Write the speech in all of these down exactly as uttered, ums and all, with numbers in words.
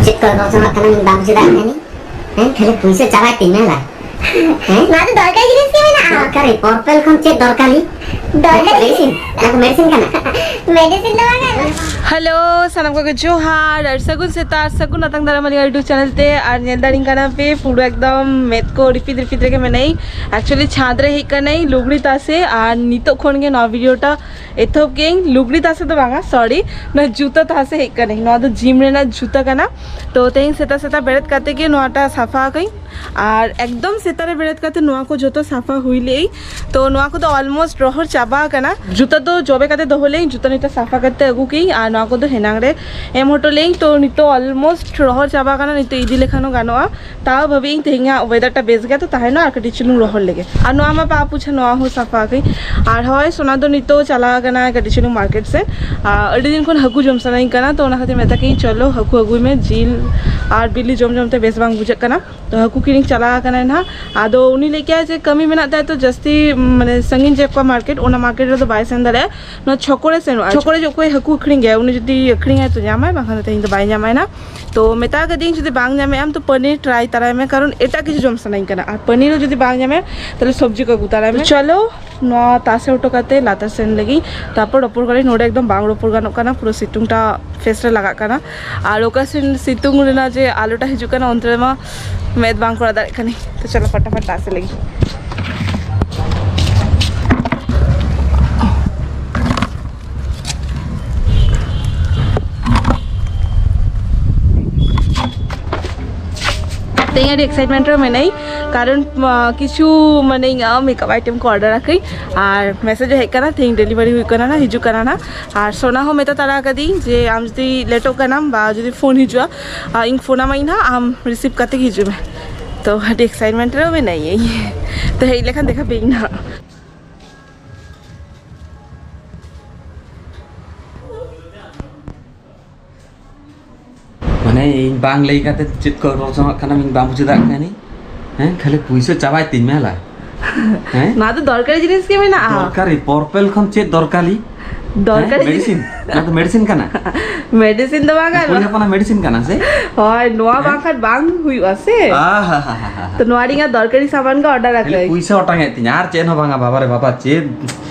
ᱪᱮᱫ ᱠᱚ ᱨᱚᱲ ᱥᱟᱱᱟᱜ ᱠᱟᱱᱟ ᱵᱟᱝ ᱵᱩᱡᱷᱟᱹᱣ ᱫᱟᱲᱮᱭᱟᱜ ᱠᱟᱱᱟ᱾ ᱦᱮᱸ, ᱠᱷᱟᱹᱞᱤ ᱯᱩᱭᱥᱟᱹ ᱪᱟᱵᱟᱭ ᱛᱤᱧ ᱢᱮ ᱞᱟ᱾ ᱦᱮᱸ? ᱱᱚᱣᱟ ᱫᱚ ᱫᱚᱨᱠᱟᱨ ᱡᱤᱱᱤᱥ ᱜᱮ ᱢᱮᱱᱟᱜᱼᱟ᱾ ᱫᱚᱨᱠᱟᱨᱤ, ᱯᱚᱨᱯᱮᱞ ᱠᱷᱚᱱ ᱪᱮᱫ ᱫᱚᱨᱠᱟᱨᱤ? ᱫᱚᱨᱠᱟᱨᱤ᱾ ᱢᱮᱰᱤᱥᱤᱱ, ᱚᱱᱟ ᱫᱚ ᱢᱮᱰᱤᱥᱤᱱ ᱠᱟᱱᱟ᱾ ᱢᱮᱰᱤᱥᱤᱱ ᱫᱚ ᱵᱟᱝ ᱠᱟᱱᱟ᱾ ᱦᱮᱞᱳ, ᱥᱟᱱᱟᱢ ᱠᱚᱜᱮ ᱡᱚᱦᱟᱨ ᱟᱨ ᱥᱟᱹᱜᱩᱱ ᱥᱮᱛᱟᱜ, ᱥᱟᱹᱜᱩᱱ ᱟᱛᱟᱝ ᱫᱟᱨᱟᱢ ᱟᱹᱞᱤᱧ YouTube ᱪᱮᱱᱮᱞ ᱛᱮ᱾ ᱟᱨ ᱧᱮᱞ ᱫᱟᱲᱮᱧ ᱠᱟᱱᱟ ᱯᱮ, ᱯᱩᱨᱟᱹ ᱮᱠᱫᱚᱢ ᱢᱮᱫ ᱠᱚ ᱨᱤᱯᱤᱫ ᱨᱤᱯᱤᱫ ᱨᱮᱜᱮ ᱢᱮᱱᱟᱹᱧ᱾ Actually ᱪᱷᱟᱸᱫᱽ ᱨᱮ ᱦᱮᱡ ᱠᱟᱹᱱᱟᱹᱧ ᱞᱩᱜᱽᱲᱤ ᱛᱟᱥᱮ, ᱟᱨ ᱱᱤᱛᱚᱜ ᱠᱷᱚᱱ ᱜᱮ ᱱᱚᱣᱟ ᱵᱷᱤᱰᱤᱭᱳ ᱴᱟ ᱮᱛᱚᱦᱚᱵ ᱠᱮᱜ ᱟᱹᱧ᱾ ᱞᱩᱜᱽᱲᱤ ᱛᱟᱥᱮ ᱫᱚ ᱵᱟᱝᱟ, ᱥᱚᱨᱤ, ᱱᱚᱣᱟ ᱡᱩᱛᱟᱹ ᱛᱟᱥᱮ ᱦᱮᱡ ᱠᱟᱹᱱᱟᱹᱧ᱾ ᱱᱚᱣᱟ ᱫᱚ ᱡᱤᱢ ᱨᱮᱱᱟᱜ ᱡᱩᱛᱟᱹ ᱠᱟᱱᱟ᱾ ᱛᱚ ᱛᱮᱦᱮᱧ ᱥᱮᱛᱟᱜ ᱥᱮᱛᱟᱜ ᱵᱮᱨᱮᱫ ᱠᱟᱛᱮ ᱜᱮ ᱱᱚᱣᱟᱴᱟ ᱥᱟᱯᱷᱟ ᱟᱠᱟᱹᱧ᱾ ᱟᱨ ᱮᱠᱫᱚᱢ ᱥᱮᱛᱟᱜ ᱨᱮ ᱵᱮᱨᱮᱫ ᱠᱟᱛᱮ ᱱᱚᱣᱟ ᱠᱚ ᱡᱚᱛᱚ ᱥᱟᱯᱷᱟ ᱦᱩᱭ ᱞᱮᱭ᱾ ᱛᱚ ᱱᱚᱣᱟ ᱠᱚᱫᱚ almost ᱨᱚᱦᱚᱲ ᱪᱟᱵᱟ ᱟᱠᱟᱱᱟ᱾ ᱡᱩᱛᱟᱹ ᱫᱚ ᱡᱚᱵᱮ ᱠᱟᱛᱮ ᱫᱚᱦᱚ ᱞᱮᱭ, ᱡᱩᱛᱟᱹ ᱱᱤᱛᱚᱜ ᱥᱟᱯᱷᱟ ᱠᱟᱛᱮ ᱟᱹᱜᱩ ᱠᱮᱭᱟᱹᱧ᱾ ᱟᱨ ᱱᱚᱣᱟ ᱠᱚᱫᱚ ᱦᱮᱱᱟᱝ ᱨᱮ ᱮᱢ ᱦᱚᱴᱚ ᱞᱮᱭ᱾ ᱛᱚ ᱱᱤᱛᱚᱜ almost ᱨᱚᱦᱚᱲ ᱪᱟᱵᱟ ᱟᱠᱟᱱᱟ, ᱱᱤᱛᱚᱜ ᱤᱫᱤ ᱞᱮᱠᱷᱟᱱ ᱦᱚᱸ ᱜᱟᱱᱚᱜᱼᱟ᱾ ᱛᱟᱣ ᱵᱷᱟᱵᱤ ᱤᱧ ᱛᱮᱦᱮᱧᱟᱜ weather ᱴᱟ ᱵᱮᱥ ᱜᱮᱭᱟ, ᱛᱚ ᱛᱟᱦᱮᱱᱟ, ᱟᱨ ᱠᱟᱹᱴᱤᱡ ᱪᱩᱞᱩᱝ ᱨᱚᱦᱚᱲ ᱞᱮᱜᱮ᱾ ᱟᱨ ᱱᱚᱣᱟ ᱢᱟ ᱯᱟ ᱯᱩᱪᱷᱟ, ᱱᱚᱣᱟ ᱦᱚᱸ ᱥᱟᱯᱷᱟ ᱟᱠᱟᱹᱧ᱾ ᱟᱨ ᱦᱳᱭ, ᱥᱳᱱᱟ ᱫᱚ ᱱᱤᱛᱚᱜ ᱪᱟᱞᱟᱣ ᱟᱠᱟᱱᱟ ᱠᱟᱹᱴᱤᱡ ᱪᱩᱞᱩᱝ ᱢᱟᱨᱠᱮᱴ ᱥᱮᱫ᱾ ᱟᱨ ᱟᱹᱰᱤ ᱫᱤᱱ ᱠᱷᱚᱱ ᱦᱟᱹᱠᱩ ᱡᱚᱢ ᱥᱟᱱᱟᱧ ᱠᱟᱱᱟ, ᱛᱚ ᱚᱱᱟ ᱠᱷᱟᱹᱛᱤᱨ ᱢᱮᱛᱟ ᱠᱤᱧ, "ᱪᱚᱞᱚ ᱦᱟᱹᱠᱩ ᱟᱹᱜᱩᱭ ᱢᱮ, ᱡᱤᱞ ᱟᱨ ᱵᱤᱞᱤ ᱡᱚᱢ ᱡᱚᱢ ᱛᱮ ᱵᱮᱥ ᱵᱟᱝ ᱵᱩᱡᱷᱟᱹᱜ ᱠᱟᱱᱟ᱾" ᱛᱚ ᱦᱟᱹᱠᱩ ᱠᱤᱨᱤᱧ ᱪᱟᱞᱟᱣ ᱟᱠᱟᱱᱟᱭ ᱱᱟᱦᱟᱜ᱾ ᱟᱫᱚ ᱩᱱᱤ ᱞᱟᱹᱭ ᱠᱮᱜᱼᱟᱭ ᱡᱮ ᱠᱟᱹᱢᱤ ᱢᱮᱱᱟᱜ ᱛᱟᱭᱟ, ᱛᱚ ᱡᱟᱹᱥᱛᱤ, ᱢᱟᱱᱮ, ᱥᱟᱺᱜᱤᱧ ᱡᱮ ᱚᱠᱟ ᱢᱟᱨᱠᱮᱴ, ᱚᱱᱟ ᱢᱟᱨᱠᱮᱴ ᱨᱮᱫᱚ ᱵᱟᱭ ᱥᱮᱱ ᱫᱟᱲᱮᱭᱟᱜᱼᱟ, ᱱᱚᱣᱟ ᱪᱷᱚᱠᱚ ᱨᱮ ᱥᱮᱱᱚᱜᱼᱟ᱾ ᱪᱷᱚᱠᱚ ᱨᱮ ᱚᱠᱚᱭ ᱦᱟᱹᱠᱩ ᱟᱹᱠᱷᱨᱤᱧ ᱜᱮᱭᱟ, ᱩᱱᱤ ᱡᱩᱫᱤ ᱟᱹᱠᱷᱨᱤᱧᱟᱭ ᱛᱚ ᱧᱟᱢᱟᱭ, ᱵᱟᱝᱠᱷᱟᱱ ᱫᱚ ᱛᱮᱦᱮᱧ ᱫᱚ ᱵᱟᱭ ᱧᱟᱢᱟᱭ ᱱᱟ᱾ ᱛᱚ ᱢᱮᱛᱟ ᱠᱟᱹᱫᱤᱭᱟᱹᱧ, "ᱡᱩᱫᱤ ᱵᱟᱝ ᱧᱟᱢᱮᱜ ᱟᱢ ᱛᱚ ᱯᱟᱱᱤᱨ ᱴᱨᱟᱭ ᱛᱟᱨᱟᱭ ᱢᱮ, ᱠᱟᱨᱚᱱ ᱮᱴᱟᱜ ᱠᱤᱪᱷᱩ ᱡᱚᱢ ᱥᱟᱱᱟᱧ ᱠᱟᱱᱟ, ᱟᱨ ᱯᱟᱱᱤᱨ ᱦᱚᱸ ᱡᱩᱫᱤ ᱵᱟᱝ ᱧᱟᱢᱮ ᱛᱟᱦᱞᱮ ᱥᱚᱵᱽᱡᱤ ᱠᱚ ᱟᱹᱜᱩ ᱛᱟᱨᱟᱭ ᱢᱮ᱾" ᱛᱚ ᱪᱚᱞᱚ, ᱱᱚᱣᱟ ᱛᱟᱥᱮ ᱦᱚᱴᱚ ᱠᱟᱛᱮ ᱞᱟᱛᱟᱨ ᱥᱮᱱ ᱞᱟᱹᱜᱤᱫ, ᱛᱟᱨᱯᱚᱨ ᱨᱚᱯᱚᱲ ᱠᱟᱹᱱᱟᱹᱧ᱾ ᱱᱚᱰᱮ ᱮᱠᱫᱚᱢ ᱵᱟᱝ ᱨᱚᱯᱚᱲ ᱜᱟᱱᱚᱜ ᱠᱟᱱᱟ, ᱯᱩᱨᱟᱹ ᱥᱤᱛᱩᱝ ᱴᱟ ᱯᱷᱮᱥ ᱨᱮ ᱞᱟᱜᱟᱜ ᱠᱟᱱᱟ᱾ ᱟᱨ ᱚᱠᱟ ᱥᱮᱱ ᱥᱤᱛᱩᱝ ᱨᱮᱱᱟᱜ ᱡᱮ ᱟᱞᱚᱴᱟ ᱦᱤᱡᱩᱜ ᱠᱟᱱᱟ, ᱚᱱᱛᱮ ᱨᱮᱢᱟ ᱢᱮᱫ ᱵᱟᱝ ᱠᱚᱨᱟᱣ ᱫᱟᱲᱮᱭᱟᱜ ᱠᱟᱹᱱᱟᱹᱧ᱾ ᱛᱚ ᱪᱚᱞᱚ ᱯᱷᱟᱴᱟᱯᱷᱟᱴ ᱛᱟᱥᱮ ᱞᱟᱹᱜᱤᱫ᱾ ᱛᱮᱦᱮᱧ ᱟᱹᱰᱤ ᱮᱠᱥᱟᱭᱤᱴᱢᱮᱱᱴ ᱨᱮ ᱢᱮᱱᱟᱹᱧ, ᱠᱟᱨᱚᱱ, ᱟ, ᱠᱤᱪᱷᱩ, ᱢᱟᱱᱮ, ᱤᱧᱟᱹᱜ ᱢᱮᱠᱟᱯ ᱟᱭᱴᱮᱢ ᱠᱚ ᱚᱨᱰᱟᱨ ᱟᱠᱟᱫᱟᱹᱧ ᱟᱨ ᱢᱮᱥᱮᱡᱽ ᱦᱮᱡ ᱟᱠᱟᱱᱟ, ᱛᱮᱦᱮᱧ ᱰᱮᱞᱤᱵᱷᱟᱨᱤ ᱦᱩᱭᱩᱜ ᱠᱟᱱᱟ ᱱᱟ, ᱦᱤᱡᱩᱜ ᱠᱟᱱᱟ ᱱᱟ᱾ ᱟᱨ ᱥᱳᱱᱟ ᱦᱚᱸ ᱢᱮᱛᱟ ᱛᱟᱨᱟ ᱟᱠᱟᱫᱤᱧ ᱡᱮ ᱟᱢ ᱡᱩᱫᱤ ᱞᱮᱴᱚᱜ ᱠᱟᱱᱟᱢ ᱵᱟ ᱡᱩᱫᱤ ᱯᱷᱳᱱ ᱦᱤᱡᱩᱜᱼᱟ, ᱟ, ᱤᱧ ᱯᱷᱳᱱ ᱟᱢᱟᱹᱧ ᱱᱟᱦᱟᱜ, ᱟᱢ ᱨᱤᱥᱤᱵᱷ ᱠᱟᱛᱮ ᱦᱤᱡᱩᱜ ᱢᱮ᱾ ᱛᱚ ᱟᱹᱰᱤ ᱮᱠᱥᱟᱭᱤᱴᱢᱮᱱᱴ ᱨᱮ ᱢᱮᱱᱟᱹᱧ᱾ ᱛᱚ ᱦᱮᱡ ᱞᱮᱠᱷᱟᱱ ᱫᱮᱠᱷᱟ ᱯᱮᱭᱟᱹᱧ ᱱᱟᱦᱟᱜ᱾ ᱢᱟᱱᱮ, ᱤᱧ ᱵᱟᱝ ᱞᱟᱹᱭ ᱠᱟᱛᱮ ᱪᱮᱫ ᱠᱚ ᱨᱚᱲ ᱡᱚᱝᱟᱜ ᱠᱟᱱᱟᱢ, ᱤᱧ ᱵᱟᱝ ᱵᱩᱡᱷᱟᱹᱣ ᱫᱟᱲᱮᱭᱟᱜ ᱠᱟᱹᱱᱟᱹᱧ᱾ ᱦᱮᱸ, ᱠᱷᱟᱹᱞᱤ ᱯᱩᱭᱥᱟᱹ ᱪᱟᱵᱟᱭ ᱛᱤᱧ ᱢᱮ ᱦᱮᱞᱟ᱾ ᱦᱮᱸ? ᱱᱚᱣᱟ ᱫᱚ ᱫᱚᱨᱠᱟᱨᱤ ᱡᱤᱱᱤᱥ ᱜᱮ ᱢᱮᱱᱟᱜᱼᱟ᱾ ᱫᱚᱨᱠᱟᱨᱤ? ᱯᱚᱨᱯᱮᱞ ᱠᱷᱚᱱ ᱪᱮᱫ ᱫᱚᱨᱠᱟᱨᱤ? ᱫᱚᱨᱠᱟᱨᱤ ᱦᱮᱸ? ᱢᱮᱰᱤᱥᱤᱱ? ᱱᱚᱣᱟ ᱫᱚ ᱢᱮᱰᱤᱥᱤᱱ ᱠᱟᱱᱟ? ᱢᱮᱰᱤᱥᱤᱱ ᱫᱚ ᱵᱟᱝ ᱠᱩᱲᱤ ᱠᱟᱱᱟ᱾ ᱦᱚᱯᱚᱱᱟᱜ ᱢᱮᱰᱤᱥᱤᱱ ᱠᱟᱱᱟ ᱥᱮ? ᱦᱳᱭ, ᱱᱚᱣᱟ ᱦᱮᱸ? ᱵᱟᱝᱠᱷᱟᱱ ᱵᱟᱝ ᱦᱩᱭᱩᱜᱼᱟ ᱥᱮ᱾ ᱟᱦᱟᱦᱟᱦᱟ᱾ ᱛᱚ ᱱᱚᱣᱟ ᱨᱮ ᱤᱧᱟᱹᱜ ᱫᱚᱨᱠᱟᱨᱤ ᱥᱟᱢᱟᱱ ᱜᱮ ᱚᱰᱟᱨ ᱠᱷᱟᱹᱞᱤ ᱟᱠᱟᱫᱟᱹᱧ᱾ ᱯᱩᱭᱥᱟᱹ ᱚᱴᱟᱝ ᱮᱫ ᱛᱤᱧᱟ, ᱟᱨ ᱪᱮᱫ ᱦᱚᱸ ᱵᱟᱝᱟ᱾ ᱵᱟᱵᱟ ᱨᱮ ᱵᱟᱵᱟ, ᱪᱮᱫ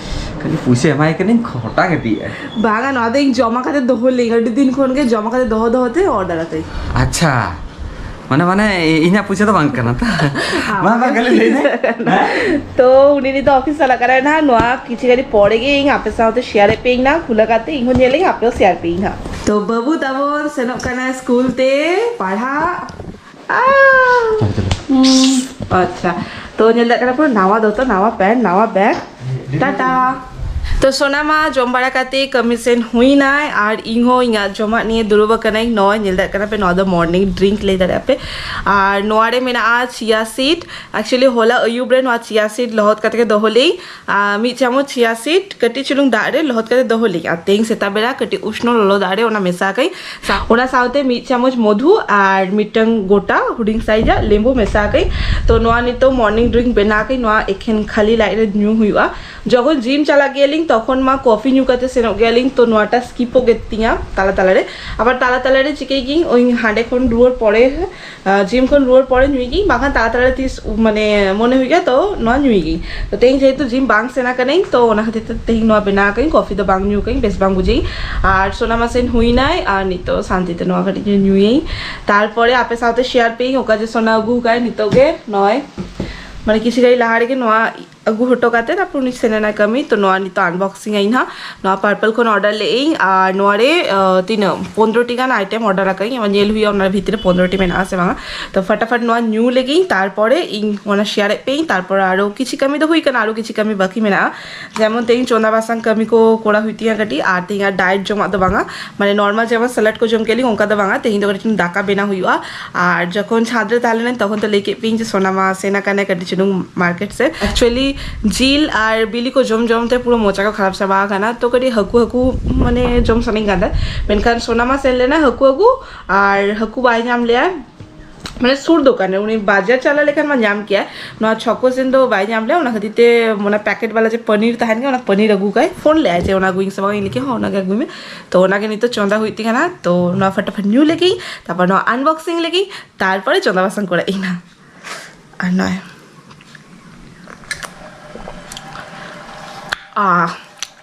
ᱠᱷᱟᱹᱞᱤ ᱯᱩᱭᱥᱟᱹ ᱮᱢᱟᱭ ᱠᱟᱹᱱᱟᱹᱧ, ᱚᱴᱟᱝ ᱤᱫᱤᱭᱮᱫᱼᱟᱭ᱾ ᱵᱟᱝᱟ, ᱱᱚᱣᱟ ᱫᱚ ᱤᱧ ᱡᱚᱢᱟ ᱠᱟᱛᱮ ᱫᱚᱦᱚ ᱞᱮᱫᱟᱹᱧ, ᱟᱹᱰᱤ ᱫᱤᱱ ᱠᱷᱚᱱ ᱜᱮ ᱡᱚᱢᱟ ᱠᱟᱛᱮ ᱫᱚᱦᱚ ᱫᱚᱦᱚ ᱛᱮ ᱚᱰᱟᱨ ᱟᱠᱟᱫᱟᱹᱧ᱾ ᱟᱪᱪᱷᱟ, ᱢᱟᱱᱮ, ᱢᱟᱱᱮ ᱤᱧᱟᱹᱜ ᱯᱩᱭᱥᱟᱹ ᱫᱚ ᱵᱟᱝ ᱠᱟᱱᱟ ᱛᱚ? ᱢᱟ, ᱢᱟ, ᱠᱷᱟᱹᱞᱤ ᱞᱟᱹᱭ ᱢᱮ᱾ ᱦᱮᱸ? ᱛᱚ ᱩᱱᱤ ᱱᱤᱛ ᱫᱚ ᱚᱯᱷᱤᱥ ᱪᱟᱞᱟᱜ ᱠᱟᱱᱟᱭ ᱱᱟᱦᱟᱜ᱾ ᱱᱚᱣᱟ ᱠᱤᱪᱷᱩ ᱜᱷᱟᱹᱲᱤᱡ ᱯᱚᱨᱮ ᱜᱮ ᱤᱧ ᱟᱯᱮ ᱥᱟᱶᱛᱮ ᱥᱮᱭᱟᱨ ᱮᱫ ᱯᱮᱭᱟᱹᱧ ᱱᱟᱦᱟᱜ, ᱠᱷᱩᱞᱟᱹ ᱠᱟᱛᱮ ᱤᱧ ᱦᱚᱸ ᱧᱮᱞᱟᱹᱧ, ᱟᱯᱮ ᱦᱚᱸ ᱥᱮᱭᱟᱨ ᱯᱮᱭᱟᱹᱧ ᱱᱟᱦᱟᱜ᱾ ᱛᱚ ᱵᱟᱹᱵᱩ ᱛᱟᱵᱚᱱ ᱥᱮᱱᱚᱜ ᱠᱟᱱᱟᱭ ᱥᱠᱩᱞ ᱛᱮ ᱯᱟᱲᱦᱟᱜ᱾ ᱟᱣ᱾ ᱪᱚᱞᱚ, ᱪᱚᱞᱚ᱾ ᱦᱩᱸ, ᱟᱪᱪᱷᱟ᱾ ᱛᱚ ᱧᱮᱞ ᱫᱟᱲᱮᱭᱟᱜ ᱠᱟᱱᱟ ᱯᱮ, ᱱᱟᱣᱟ ᱫᱚᱛᱚ, ᱱᱟᱣᱟ ᱯᱮᱱᱴ, ᱱᱟᱣᱟ ᱵᱮᱜᱽ᱾ ᱴᱟᱴᱟ᱾ ᱛᱚ ᱥᱳᱱᱟ ᱢᱟ ᱡᱚᱢ ᱵᱟᱲᱟ ᱠᱟᱛᱮ ᱠᱟᱹᱢᱤ ᱥᱮᱱ ᱦᱩᱭᱱᱟᱭ, ᱟᱨ ᱤᱧ ᱦᱚᱸ ᱤᱧᱟᱹᱜ ᱡᱚᱢᱟᱜ ᱱᱤᱭᱮ ᱫᱩᱲᱩᱵ ᱟᱠᱟᱱᱟᱹᱧ᱾ ᱱᱚᱜᱼᱚᱭ ᱧᱮᱞ ᱫᱟᱲᱮᱭᱟᱜ ᱠᱟᱱᱟ ᱯᱮ, ᱱᱚᱣᱟ ᱫᱚ ᱢᱚᱨᱱᱤᱝ ᱰᱨᱤᱝᱠ ᱞᱟᱹᱭ ᱫᱟᱲᱮᱭᱟᱜᱼᱟ ᱯᱮ᱾ ᱟᱨ ᱱᱚᱣᱟ ᱨᱮ ᱢᱮᱱᱟᱜᱼᱟ ᱪᱤᱭᱟ ᱥᱤᱰ᱾ ᱮᱠᱪᱩᱭᱮᱞᱤ ᱦᱚᱞᱟ ᱟᱹᱭᱩᱵ ᱨᱮ ᱱᱚᱣᱟ ᱪᱤᱭᱟ ᱥᱤᱰ ᱞᱚᱦᱚᱫ ᱠᱟᱛᱮ ᱜᱮ ᱫᱚᱦᱚ ᱞᱮᱭ, ᱟᱨ ᱢᱤᱫ ᱪᱟᱢᱚᱪ ᱪᱤᱭᱟ ᱥᱤᱰ ᱠᱟᱹᱴᱤᱡ ᱪᱩᱞᱩᱝ ᱫᱟᱜ ᱨᱮ ᱞᱚᱦᱚᱫ ᱠᱟᱛᱮ ᱫᱚᱦᱚ ᱞᱮᱭ, ᱟᱨ ᱛᱮᱦᱮᱧ ᱥᱮᱛᱟᱜ ᱵᱮᱲᱟ ᱠᱟᱹᱴᱤᱡ ᱩᱥᱱᱚ ᱞᱚᱞᱚ ᱫᱟᱜ ᱨᱮ ᱚᱱᱟ ᱢᱮᱥᱟ ᱠᱟᱹᱧ᱾ ᱥᱟ-, ᱚᱱᱟ ᱥᱟᱶᱛᱮ ᱢᱤᱫ ᱪᱟᱢᱚᱪ ᱢᱚᱫᱷᱩ ᱟᱨ ᱢᱤᱫᱴᱟᱝ ᱜᱚᱴᱟ ᱦᱩᱰᱤᱧ ᱥᱟᱭᱤᱡᱟᱜ ᱞᱮᱵᱩ ᱢᱮᱥᱟ ᱠᱟᱹᱧ᱾ ᱛᱚ ᱱᱚᱣᱟ ᱱᱤᱛᱚᱜ ᱢᱚᱨᱱᱤᱝ ᱰᱨᱤᱝᱠ ᱵᱮᱱᱟᱣ ᱠᱟᱹᱧ, ᱱᱚᱣᱟ ᱮᱠᱷᱮᱱ ᱠᱷᱟᱹᱞᱤ ᱞᱟᱡ ᱨᱮ ᱧᱩ ᱦᱩᱭᱩᱜᱼᱟ᱾ ᱡᱚᱠᱷᱚᱱ ᱡᱤᱢ ᱪᱟᱞᱟᱜ ᱜᱮᱭᱟᱞᱤᱧ ᱛᱚᱠᱷᱚᱱ ᱢᱟ ᱠᱚᱯᱷᱤ ᱧᱩ ᱠᱟᱛᱮ ᱥᱮᱱᱚᱜ ᱜᱮᱭᱟᱞᱤᱧ, ᱛᱚ ᱱᱚᱣᱟᱴᱟ ᱥᱠᱤᱯᱚᱜ ᱜᱮ ᱛᱤᱧᱟ ᱛᱟᱞᱟ ᱛᱟᱞᱟᱨᱮ᱾ ᱟᱵᱟᱨ ᱛᱟᱞᱟ ᱛᱟᱞᱟᱨᱮ ᱪᱤᱠᱟᱹᱭ ᱜᱤᱧ, ᱳᱭ ᱦᱟᱸᱰᱮ ᱠᱷᱚᱱ ᱨᱩᱣᱟᱹᱲ ᱯᱚᱨᱮ, ᱟᱸ, ᱡᱤᱢ ᱠᱷᱚᱱ ᱨᱩᱣᱟᱹᱲ ᱯᱚᱨᱮ ᱧᱩᱭ ᱜᱤᱧ, ᱵᱟᱝᱠᱷᱟᱱ ᱛᱟᱞᱟ ᱛᱟᱞᱟᱨᱮ ᱛᱤᱥ ᱢᱟᱱᱮ ᱢᱚᱱᱮ ᱦᱩᱭᱩᱜ ᱜᱮᱭᱟ ᱛᱚ ᱱᱚᱣᱟ ᱧᱩᱭ ᱜᱤᱧ᱾ ᱛᱚ ᱛᱮᱦᱮᱧ ᱡᱮᱦᱮᱛᱩ ᱡᱤᱢ ᱵᱟᱝ ᱥᱮᱱ ᱟᱠᱟᱱᱟᱹᱧ, ᱛᱚ ᱚᱱᱟ ᱠᱷᱟᱹᱛᱤᱨ ᱛᱮ ᱛᱮᱦᱮᱧ ᱱᱚᱣᱟ ᱵᱮᱱᱟᱣ ᱟᱠᱟᱫᱟᱹᱧ, ᱠᱚᱯᱷᱤ ᱫᱚ ᱵᱟᱝ ᱧᱩ ᱠᱟᱹᱧ, ᱵᱮᱥ ᱵᱟᱝ ᱵᱩᱡᱷᱟᱹᱧ᱾ ᱟᱨ ᱥᱳᱱᱟ ᱢᱟ ᱥᱮᱱ ᱦᱩᱭᱱᱟᱭ, ᱟᱨ ᱱᱤᱛᱚᱜ ᱥᱟᱱᱛᱤ ᱛᱮ ᱱᱚᱣᱟ ᱠᱟᱹᱴᱤᱡ ᱧᱩᱭᱟᱹᱧ᱾ ᱛᱟᱨᱯᱚᱨᱮ ᱟᱯᱮ ᱥᱟᱶᱛᱮ ᱥᱮᱭᱟᱨ ᱯᱮᱭᱟᱹᱧ ᱚᱠᱟ ᱡᱮ ᱥᱳᱱᱟ ᱟᱹᱜᱩ ᱟᱠᱟᱫ ᱱᱤᱛᱚᱜ ᱜᱮ ᱱᱚᱜᱼᱚᱭ, ᱢᱟᱱᱮ ᱠᱤᱪᱷᱩ ᱜᱷᱟᱹᱲᱤᱡ ᱞᱟᱦᱟ ᱨᱮᱜᱮ ᱱᱚᱣᱟ ᱟᱹᱜᱩ ᱦᱚᱴᱚ ᱠᱟᱛᱮ ᱛᱟᱨᱯᱚᱨ ᱩᱱᱤ ᱥᱮᱱ ᱮᱱᱟᱭ ᱠᱟᱹᱢᱤ᱾ ᱛᱚ ᱱᱚᱣᱟ ᱱᱤᱛᱚᱜ ᱟᱱᱵᱚᱠᱥᱤᱝ ᱟᱹᱧ ᱦᱟᱸᱜ᱾ ᱱᱚᱣᱟ ᱯᱟᱨᱯᱞ ᱠᱷᱚᱱ ᱚᱰᱟᱨ ᱞᱮᱫ ᱟᱹᱧ, ᱟᱨ ᱱᱚᱣᱟ ᱨᱮ, ᱟᱸ, ᱛᱤᱱᱟᱹᱜ ᱯᱚᱱᱫᱽᱨᱚ ᱴᱤ ᱜᱟᱱ ᱟᱭᱴᱮᱢ ᱚᱰᱟᱨ ᱟᱠᱟᱫ ᱟᱹᱧ, ᱟᱵᱟᱨ ᱧᱮᱞ ᱦᱩᱭᱩᱜᱼᱟ ᱚᱱᱟ ᱵᱷᱤᱛᱤᱨ ᱨᱮ ᱯᱚᱱᱫᱽᱨᱚ ᱴᱤ ᱢᱮᱱᱟᱜᱼᱟ ᱥᱮ ᱵᱟᱝᱟ᱾ ᱛᱚ ᱯᱷᱟᱴᱟᱯᱷᱟᱴ ᱱᱚᱣᱟ ᱧᱩ ᱞᱮᱜᱤᱧ, ᱛᱟᱨᱯᱚᱨᱮ ᱤᱧ ᱚᱱᱟ ᱥᱮᱭᱟᱨ ᱮᱫ ᱯᱮᱭᱟᱹᱧ᱾ ᱛᱟᱨᱯᱚᱨ ᱟᱨᱚ ᱠᱤᱪᱷᱩ ᱠᱟᱹᱢᱤ ᱫᱚ ᱦᱩᱭ ᱠᱟᱱᱟ, ᱟᱨᱚ ᱠᱤᱪᱷᱩ ᱠᱟᱹᱢᱤ ᱵᱟᱹᱠᱤ ᱢᱮᱱᱟᱜᱼᱟ, ᱡᱮᱢᱚᱱ ᱛᱮᱦᱮᱧ ᱪᱚᱸᱫᱟ ᱵᱟᱥᱟᱝ ᱠᱟᱹᱢᱤ ᱠᱚ ᱠᱚᱨᱟᱣ ᱦᱩᱭᱩᱜ ᱛᱤᱧᱟᱹ ᱠᱟᱹᱴᱤᱡ᱾ ᱟᱨ ᱛᱮᱦᱮᱧ ᱟᱨ ᱰᱟᱭᱮᱴ ᱡᱚᱢᱟᱜ ᱫᱚ ᱵᱟᱝᱟ, ᱢᱟᱱᱮ ᱱᱚᱨᱢᱟᱞ ᱡᱮᱢᱚᱱ ᱥᱮᱞᱟᱰ ᱠᱚ ᱡᱚᱢ ᱠᱮᱫ ᱞᱤᱧ ᱚᱱᱠᱟ ᱫᱚ ᱵᱟᱝᱟ, ᱛᱮᱦᱮᱧ ᱫᱚ ᱠᱟᱹᱴᱤᱡ ᱪᱩᱞᱩᱝ ᱫᱟᱠᱟ ᱵᱮᱱᱟᱣ ᱦᱩᱭᱩᱜᱼᱟ᱾ ᱟᱨ ᱡᱚᱠᱷᱚᱱ ᱪᱷᱟᱸᱫᱽ ᱨᱮ ᱛᱟᱦᱮᱸ ᱞᱮᱱᱟᱹᱧ ᱛᱚᱠᱷᱚᱱ ᱛᱚ ᱞᱟᱹᱭ ᱠᱮᱫ ᱯᱮᱭᱟᱹᱧ ᱡᱮ ᱥᱳᱱᱟ ᱢᱟ ᱥᱮᱱ ᱟᱠᱟᱱᱟᱭ ᱠᱟᱹᱴᱤᱡ ᱪᱩᱞᱩᱝ ᱢᱟᱨᱠᱮᱴ ᱥᱮᱫ᱾ ᱮᱠᱪᱩᱭᱮᱞᱤ ᱡᱤᱞ ᱟᱨ ᱵᱤᱞᱤ ᱠᱚ ᱡᱚᱢ ᱡᱚᱢ ᱛᱮ ᱯᱩᱨᱟᱹ ᱢᱚᱪᱟ ᱠᱚ ᱠᱷᱟᱨᱟᱯ ᱪᱟᱵᱟ ᱟᱠᱟᱱᱟ, ᱛᱚ ᱠᱟᱹᱴᱤᱡ ᱦᱟᱹᱠᱩ ᱦᱟᱹᱠᱩ ᱢᱟᱱᱮ ᱡᱚᱢ ᱥᱟᱱᱟᱧ ᱠᱟᱱ ᱛᱟᱦᱮᱸᱫ, ᱢᱮᱱᱠᱷᱟᱱ ᱥᱳᱱᱟ ᱢᱟ ᱥᱮᱱ ᱞᱮᱱᱟ ᱦᱟᱹᱠᱩ ᱟᱹᱜᱩ, ᱟᱨ ᱦᱟᱹᱠᱩ ᱵᱟᱭ ᱧᱟᱢ ᱞᱮᱭᱟ᱾ ᱢᱟᱱᱮ ᱥᱩᱨ ᱫᱚᱠᱟᱱ ᱨᱮ, ᱩᱱᱤ ᱵᱟᱡᱟᱨ ᱪᱟᱞᱟᱣ ᱞᱮᱠᱷᱟᱱ ᱢᱟ ᱧᱟᱢ ᱠᱮᱭᱟ, ᱱᱚᱣᱟ ᱪᱷᱚᱠᱚ ᱥᱮᱱ ᱫᱚ ᱵᱟᱭ ᱧᱟᱢ ᱞᱮᱭᱟ᱾ ᱚᱱᱟ ᱠᱷᱟᱹᱛᱤᱨ ᱛᱮ ᱚᱱᱟ ᱯᱮᱠᱮᱴ ᱵᱟᱞᱟ ᱡᱮ ᱯᱟᱱᱤᱨ ᱛᱟᱦᱮᱱ ᱜᱮᱭᱟ, ᱚᱱᱟ ᱯᱟᱱᱤᱨ ᱟᱹᱜᱩ ᱠᱟᱭ ᱯᱷᱳᱱ ᱞᱮᱜᱼᱟᱭ ᱡᱮ ᱚᱱᱟ ᱟᱹᱜᱩᱭᱤᱧ ᱥᱮ ᱵᱟᱝ, ᱤᱧ ᱞᱟᱹᱜᱤᱫ ᱦᱚᱸ ᱚᱱᱟᱜᱮ ᱟᱹᱜᱩᱭ ᱢᱮ᱾ ᱛᱚ ᱚᱱᱟᱜᱮ ᱱᱤᱛᱚᱜ ᱪᱚᱸᱫᱟ ᱦᱩᱭᱩᱜ ᱛᱤᱧ ᱠᱟᱱᱟ᱾ ᱛᱚ ᱱᱚᱣᱟ ᱯᱷᱟᱴᱟᱯᱷᱟᱴ ᱧᱩ ᱞᱮᱜᱤᱧ, ᱛᱟᱨᱯᱚᱨ ᱱᱚᱣᱟ ᱟᱱᱵᱚᱠᱥᱤᱝ ᱞᱮᱜᱤᱧ, ᱛᱟᱨᱯᱚᱨᱮ ᱪᱚᱸᱫᱟ ᱵᱟᱥᱟᱝ ᱠᱚᱨᱮ ᱤᱧ ᱱᱟ᱾ ᱟᱨ ᱱᱚᱜᱼᱚᱭ ᱟ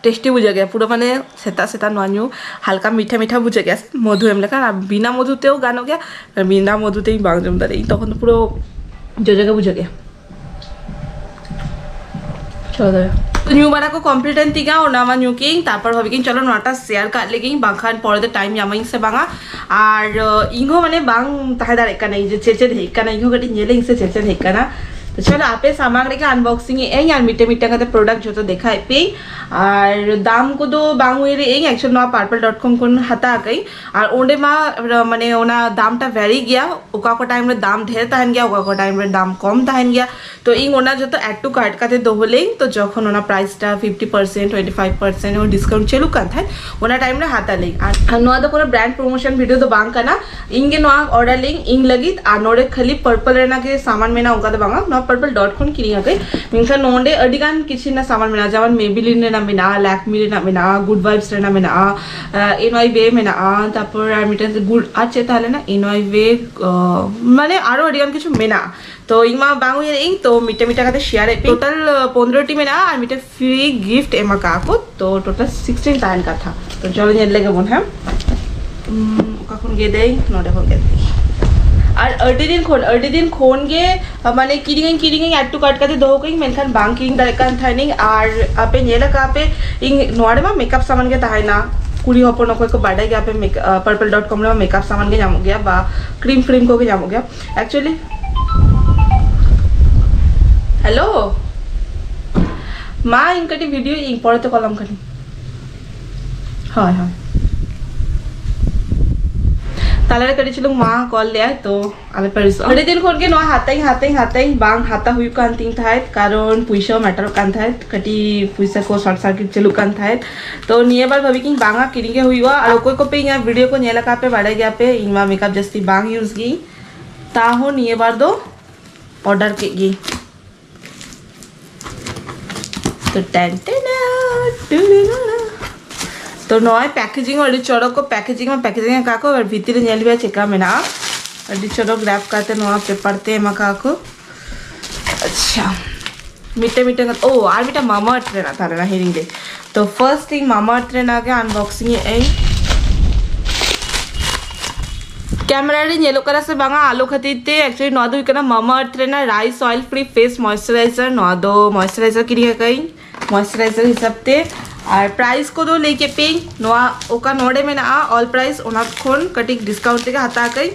ᱴᱮᱥᱴᱤ ᱵᱩᱡᱷᱟᱹᱜ ᱜᱮᱭᱟ ᱯᱩᱨᱟᱹ, ᱢᱟᱱᱮ ᱥᱮᱛᱟᱜ ᱥᱮᱛᱟᱜ ᱱᱚᱣᱟ ᱧᱩ ᱦᱟᱞᱠᱟ ᱢᱤᱴᱷᱟ ᱢᱤᱴᱷᱟ ᱵᱩᱡᱷᱟᱹᱜ ᱜᱮᱭᱟ ᱥᱮ, ᱢᱚᱫᱷᱩ ᱮᱢ ᱞᱮᱠᱷᱟᱱ᱾ ᱟᱨ ᱵᱤᱱᱟ ᱢᱚᱫᱷᱩ ᱛᱮᱦᱚᱸ ᱜᱟᱱᱚᱜ ᱜᱮᱭᱟ, ᱵᱤᱱᱟ ᱢᱚᱫᱷᱩ ᱛᱮ ᱤᱧ ᱵᱟᱝ ᱡᱚᱢ ᱫᱟᱲᱮᱭᱟᱜᱼᱟ, ᱤᱧ ᱛᱚᱠᱷᱚᱱ ᱫᱚ ᱯᱩᱨᱟᱹ ᱡᱚᱡᱚ ᱜᱮ ᱵᱩᱡᱷᱟᱹᱜ ᱜᱮᱭᱟ᱾ ᱪᱚᱞᱚ ᱫᱟᱫᱟ᱾ ᱛᱚ ᱧᱩ ᱵᱟᱲᱟ ᱠᱚ ᱠᱚᱢᱯᱞᱤᱴ ᱮᱱ ᱛᱤᱧᱟ, ᱚᱱᱟ ᱢᱟ ᱧᱩ ᱠᱮᱜ ᱤᱧ, ᱛᱟᱨᱯᱚᱨ ᱵᱷᱟᱵᱤ ᱠᱤᱧ ᱪᱚᱞᱚ ᱱᱚᱣᱟᱴᱟ ᱥᱮᱭᱟᱨ ᱠᱟᱜ ᱞᱮᱜᱤᱧ, ᱵᱟᱝᱠᱷᱟᱱ ᱯᱚᱨᱮ ᱛᱮ ᱴᱟᱭᱤᱢ ᱧᱟᱢᱟᱹᱧ ᱥᱮ ᱵᱟᱝᱟ᱾ ᱟᱨ ᱤᱧ ᱦᱚᱸ ᱢᱟᱱᱮ ᱵᱟᱝ ᱛᱟᱦᱮᱸ ᱫᱟᱲᱮᱭᱟᱜ ᱠᱟᱱᱟ, ᱤᱧ ᱡᱮ ᱪᱮᱫ ᱪᱮᱫ ᱦᱮᱡ ᱠᱟᱱᱟ, ᱤᱧ ᱦᱚᱸ ᱠᱟᱹᱴᱤᱡ ᱧᱮᱞᱟᱹᱧ ᱥᱮ ᱪᱮᱫ ᱪᱮᱫ ᱦᱮᱡ ᱠᱟᱱᱟ᱾ ᱛᱚ ᱪᱚᱞᱚ ᱟᱯᱮ ᱥᱟᱢᱟᱝ ᱨᱮᱜᱮ ᱟᱱᱵᱚᱠᱥᱤᱝ ᱮᱜ ᱟᱹᱧ ᱟᱨ ᱢᱤᱫᱴᱮᱱ ᱢᱤᱫᱴᱮᱱ ᱠᱟᱛᱮ ᱯᱨᱚᱰᱟᱠᱴ ᱡᱚᱛᱚ ᱫᱮᱠᱷᱟᱣᱮᱫ ᱯᱮᱭᱟᱹᱧ᱾ ᱟᱨ ᱫᱟᱢ ᱠᱚᱫᱚ ᱵᱟᱝ ᱩᱭᱦᱟᱹᱨᱮᱜ ᱟᱹᱧ, ᱮᱠᱪᱩᱭᱮᱞ ᱱᱚᱣᱟ ᱯᱟᱨᱯᱞ ᱰᱚᱴ ᱠᱚᱢ ᱠᱷᱚᱱ ᱦᱟᱛᱟᱣ ᱟᱠᱟᱫᱟᱹᱧ᱾ ᱟᱨ ᱚᱸᱰᱮ ᱢᱟ ᱢᱟᱱᱮ ᱚᱱᱟ ᱫᱟᱢᱴᱟ ᱵᱷᱮᱨᱤ ᱜᱮᱭᱟ, ᱚᱠᱟ ᱠᱚ ᱴᱟᱭᱤᱢ ᱨᱮ ᱫᱟᱢ ᱰᱷᱮᱨ ᱛᱟᱦᱮᱱ ᱜᱮᱭᱟ, ᱚᱠᱟ ᱠᱚ ᱴᱟᱭᱤᱢ ᱨᱮ ᱫᱟᱢ ᱠᱚᱢ ᱛᱟᱦᱮᱱ ᱜᱮᱭᱟ᱾ ᱛᱚ ᱤᱧ ᱚᱱᱟ ᱡᱚᱛᱚ ᱮᱰ ᱴᱩ ᱠᱟᱨᱴ ᱠᱟᱛᱮ ᱫᱚᱦᱚ ᱞᱮᱧ᱾ ᱛᱚ ᱡᱚᱠᱷᱚᱱ ᱚᱱᱟ ᱯᱨᱟᱭᱤᱥ ᱴᱟ fifty percent, twenty five percent discount ᱪᱟᱹᱞᱩᱜ ᱠᱟᱱ ᱛᱟᱦᱮᱸᱫ, ᱚᱱᱟ ᱴᱟᱭᱤᱢ ᱨᱮ ᱦᱟᱛᱟᱣ ᱞᱮᱧ᱾ ᱟᱨ ᱱᱚᱣᱟ ᱫᱚ ᱠᱳᱱᱳ ᱵᱨᱟᱱᱰ ᱯᱨᱳᱢᱳᱥᱚᱱ ᱵᱷᱤᱰᱤᱭᱳ ᱫᱚ ᱵᱟᱝ ᱠᱟᱱᱟ, ᱤᱧ ᱜᱮ ᱱᱚᱣᱟ ᱚᱨᱰᱟᱨ ᱞᱮᱧ ᱤᱧ ᱞᱟᱹᱜᱤᱫ᱾ ᱟᱨ ᱱᱚᱰᱮ ᱠᱷᱟᱹᱞᱤ ᱯᱟᱨᱯᱞ ᱨᱮᱱᱟᱜ ᱜᱮ ᱥᱟᱢᱟᱱ ᱢᱮᱱᱟᱜᱼᱟ ᱚᱱᱠᱟ ᱫᱚ ᱵᱟᱝᱟ, ᱱᱚᱣᱟ ᱯᱟᱨᱯᱞ ᱰᱚᱴ ᱠᱷᱚᱱ ᱠᱤᱨᱤᱧ ᱟᱠᱟᱫᱟᱹᱧ᱾ ᱢᱮᱱᱠᱷᱟᱱ ᱱᱚᱰᱮ ᱟᱹᱰᱤ ᱜᱟᱱ ᱠᱤᱪᱷᱩ ᱨᱮᱱᱟᱜ ᱥᱟᱢᱟᱱ ᱢᱮᱱᱟᱜᱼᱟ, ᱡᱮᱢᱚᱱ ᱢᱮᱵᱤᱞᱤᱱ ᱨᱮᱱᱟᱜ ᱢᱮᱱᱟᱜᱼᱟ, ᱞᱟᱠᱢᱤ ᱨᱮᱱᱟᱜ ᱢᱮᱱᱟᱜᱼᱟ, ᱜᱩᱰ ᱵᱷᱟᱭᱤᱵᱥ ᱨᱮᱱᱟᱜ ᱢᱮᱱᱟᱜᱼᱟ, ᱮᱱ ᱚᱣᱟᱭ ᱵᱮ ᱢᱮᱱᱟᱜᱼᱟ, ᱛᱟᱨᱯᱚᱨ ᱟᱨ ᱢᱤᱫᱴᱮᱱ ᱜᱩᱰ, ᱟᱨ ᱪᱮᱫ ᱛᱟᱦᱮᱸ ᱞᱮᱱᱟ, ᱮᱱ ᱚᱣᱟᱭ ᱵᱮ, ᱢᱟᱱᱮ ᱟᱨᱚ ᱟᱹᱰᱤ ᱜᱟᱱ ᱠᱤᱪᱷᱩ ᱢᱮᱱᱟᱜᱼᱟ᱾ ᱛᱚ ᱤᱧ ᱢᱟ ᱵᱟᱝ ᱩᱭᱦᱟᱹᱨᱮᱫ ᱟᱹᱧ, ᱛᱚ ᱢᱤᱫᱴᱮᱱ ᱢᱤᱫᱴᱮᱱ ᱠᱟᱛᱮ ᱥᱮᱭᱟᱨ ᱮᱫ ᱯᱮ᱾ ᱴᱳᱴᱟᱞ ᱯᱚᱱᱨᱚ ᱴᱤ ᱢᱮᱱᱟᱜᱼᱟ ᱟᱨ ᱢᱤᱫᱴᱮᱱ ᱯᱷᱨᱤ ᱜᱤᱯᱷᱴ ᱮᱢ ᱟᱠᱟᱫ ᱠᱚ, ᱛᱚ ᱴᱳᱴᱟᱞ ᱥᱤᱠᱥᱴᱤᱱ ᱛᱟᱦᱮᱱ ᱠᱟᱛᱷᱟ᱾ ᱛᱚ ᱪᱚᱞᱚ ᱧᱮᱞ ᱞᱮᱜᱮ ᱵᱚᱱ, ᱦᱮᱸ᱾ ᱩᱢ, ᱚᱠᱟ ᱠᱷᱚᱱ ᱜᱮᱫᱟᱹᱧ? ᱱᱚᱰᱮ ᱠᱷᱚᱱ ᱜᱮᱫ᱾ ᱟᱨ ᱟᱹᱰᱤ ᱫᱤᱱ ᱠᱷᱚᱱ, ᱟᱹᱰᱤ ᱫᱤᱱ ᱠᱷᱚᱱ ᱜᱮ, ᱟ, ᱢᱟᱱᱮ ᱠᱤᱨᱤᱧᱟᱹᱧ, ᱠᱤᱨᱤᱧᱟᱹᱧ, ᱟᱹᱰᱤ ᱟᱸᱴ ᱠᱟᱛᱮ ᱫᱚᱦᱚ ᱠᱟᱜ ᱟᱹᱧ, ᱢᱮᱱᱠᱷᱟᱱ ᱵᱟᱝ ᱠᱤᱨᱤᱧ ᱫᱟᱲᱮᱭᱟᱜ ᱠᱟᱱ ᱛᱟᱦᱮᱱᱤᱧ᱾ ᱟᱨ ᱟᱯᱮ ᱧᱮᱞ ᱟᱠᱟᱫ ᱯᱮ, ᱤᱧ ᱱᱚᱣᱟ ᱨᱮᱢᱟ ᱢᱮᱠᱟᱯ ᱥᱟᱢᱟᱱ ᱜᱮ ᱛᱟᱦᱮᱱᱟ᱾ ᱠᱩᱲᱤ ᱦᱚᱯᱚᱱ ᱚᱠᱚᱭ ᱠᱚ ᱵᱟᱰᱟᱭ ᱜᱮᱭᱟ ᱯᱮ, ᱢᱮᱠ-, ᱟ, ᱯᱟᱨᱯᱞ ᱰᱚᱴ ᱠᱚᱢ ᱨᱮᱢᱟ ᱢᱮᱠᱟᱯ ᱥᱟᱢᱟᱱ ᱜᱮ ᱧᱟᱢᱚᱜ ᱜᱮᱭᱟ, ᱵᱟ ᱠᱨᱤᱢ ᱯᱷᱨᱤᱢ ᱠᱚᱜᱮ ᱧᱟᱢᱚᱜ ᱜᱮᱭᱟ᱾ ᱮᱠᱪᱩᱭᱮᱞᱤ, ᱦᱮᱞᱳ ᱢᱟ, ᱤᱧ ᱠᱟᱹᱴᱤᱡ ᱵᱷᱤᱰᱤᱭᱳ ᱤᱧ ᱯᱚᱨᱮ ᱛᱮ ᱠᱚᱞᱟᱢ ᱠᱟᱹᱱᱟᱹᱧ᱾ ᱦᱳᱭ, ᱦᱳᱭ᱾ ᱛᱟᱞᱟᱨᱮ ᱠᱟᱹᱴᱤᱡ ᱪᱩᱞᱩᱝ ᱢᱟ ᱠᱚᱞ ᱞᱮᱜᱼᱟᱭ, ᱛᱚ ᱟᱞᱮ ᱯᱮ ᱟᱹᱲᱤᱥᱚᱜᱼᱟ᱾ ᱟᱹᱰᱤ ᱫᱤᱱ ᱠᱷᱚᱱ ᱜᱮ ᱱᱚᱣᱟ ᱦᱟᱛᱟᱧ, ᱦᱟᱛᱟᱧ, ᱦᱟᱛᱟᱧ, ᱵᱟᱝ ᱦᱟᱛᱟᱣ ᱦᱩᱭᱩᱜ ᱠᱟᱱ ᱛᱤᱧ ᱛᱟᱦᱮᱸᱫ, ᱠᱟᱨᱚᱱ ᱯᱩᱭᱥᱟᱹ ᱢᱮᱴᱟᱨᱚᱜ ᱠᱟᱱ ᱛᱟᱦᱮᱸᱫ, ᱠᱟᱹᱴᱤᱡ ᱯᱩᱭᱥᱟᱹ ᱠᱚ ᱥᱚᱨᱴ ᱥᱟᱨᱠᱤᱴ ᱪᱟᱹᱞᱩᱜ ᱠᱟᱱ ᱛᱟᱦᱮᱸᱫ᱾ ᱛᱚ ᱱᱤᱭᱟᱹ ᱵᱟᱨ ᱵᱷᱟᱵᱤ ᱠᱤᱧ ᱵᱟᱝᱟ, ᱠᱤᱨᱤᱧ ᱜᱮ ᱦᱩᱭᱩᱜᱼᱟ᱾ ᱟᱨ ᱚᱠᱚᱭ ᱠᱚᱯᱮ ᱤᱧᱟᱹᱜ ᱵᱷᱤᱰᱤᱭᱳ ᱠᱚ ᱧᱮᱞ ᱟᱠᱟᱫ ᱯᱮ, ᱵᱟᱲᱟᱭ ᱜᱮᱭᱟ ᱯᱮ, ᱤᱧ ᱢᱟ ᱢᱮᱠᱟᱯ ᱡᱟᱹᱥᱛᱤ ᱵᱟᱝ ᱤᱭᱩᱡᱽ ᱜᱤᱧ᱾ ᱛᱟᱦᱚᱸ ᱱᱤᱭᱟᱹ ᱵᱟᱨ ᱫᱚ ᱚᱰᱟᱨ ᱠᱮᱫ ᱜᱮ᱾ ᱛᱚ ᱴᱮᱱ ᱴᱮᱱᱟ, ᱴᱩᱰᱩᱰᱩᱰᱩ᱾ ᱛᱚ ᱱᱚᱜᱼᱚᱭ ᱯᱮᱠᱮᱡᱤᱝ ᱦᱚᱸ ᱟᱹᱰᱤ ᱪᱚᱨᱚᱠ ᱠᱚ ᱯᱮᱠᱮᱡᱤᱝ ᱢᱟ ᱯᱮᱠᱮᱡᱤᱝ ᱟᱠᱟᱫ ᱠᱚ, ᱟᱨ ᱵᱷᱤᱛᱤᱨ ᱨᱮ ᱧᱮᱞ ᱦᱩᱭᱩᱜᱼᱟ ᱪᱮᱠᱟ ᱢᱮᱱᱟᱜᱼᱟ᱾ ᱟᱹᱰᱤ ᱪᱚᱨᱚᱠ ᱨᱮᱯ ᱠᱟᱛᱮ ᱱᱚᱣᱟ ᱯᱮᱯᱟᱨ ᱛᱮ ᱮᱢ ᱟᱠᱟᱫ ᱠᱚ᱾ ᱟᱪᱪᱷᱟ, ᱢᱤᱫᱴᱮᱱ ᱢᱤᱫᱴᱮᱱ ᱠᱟᱛᱮ, ᱳ ᱟᱨ ᱢᱤᱫᱴᱮᱱ ᱢᱟᱢᱟ ᱟᱨᱛᱷ ᱨᱮᱱᱟᱜ ᱛᱟᱦᱮᱸ ᱞᱮᱱᱟ, ᱦᱤᱲᱤᱧ ᱨᱮ᱾ ᱛᱚ ᱯᱷᱟᱨᱥᱴ ᱤᱧ ᱢᱟᱢᱟ ᱟᱨᱛᱷ ᱨᱮᱱᱟᱜ ᱜᱮ ᱟᱱᱵᱚᱠᱥᱤᱝ ᱮᱫ ᱟᱹᱧ᱾ ᱠᱮᱢᱮᱨᱟ ᱨᱮ ᱧᱮᱞᱚᱜ ᱠᱟᱱᱟ ᱥᱮ ᱵᱟᱝᱟ ᱟᱞᱚ ᱠᱷᱟᱹᱛᱤᱨ ᱛᱮ, ᱮᱠᱪᱩᱭᱮᱞᱤ ᱱᱚᱣᱟ ᱫᱚ ᱦᱩᱭᱩᱜ ᱠᱟᱱᱟ ᱢᱟᱢᱟ ᱟᱨᱛᱷ ᱨᱮᱱᱟᱜ rice oil free face moisturiser. ᱱᱚᱣᱟ ᱫᱚ ᱢᱚᱭᱮᱥᱪᱟᱨᱟᱭᱡᱟᱨ ᱠᱤᱨᱤᱧ ᱟᱠᱟᱫᱟᱹᱧ ᱢᱚᱭᱮᱥᱪᱟᱨᱟᱭᱡᱟᱨ ᱦᱤᱥᱟᱹᱵ ᱛᱮ᱾ ᱟᱨ ᱯᱨᱟᱭᱤᱥ ᱠᱚᱫᱚ ᱞᱟᱹᱭ ᱠᱮᱫ ᱯᱮᱭᱟᱹᱧ, ᱱᱚᱣᱟ ᱚᱠᱟ ᱱᱚᱰᱮ ᱢᱮᱱᱟᱜᱼᱟ ᱚᱞ ᱯᱨᱟᱭᱤᱥ, ᱚᱱᱟ ᱠᱷᱚᱱ ᱠᱟᱹᱴᱤᱡ ᱰᱤᱥᱠᱟᱣᱩᱱᱴ ᱛᱮᱜᱮ ᱦᱟᱛᱟᱣ ᱟᱠᱟᱫᱟᱹᱧ᱾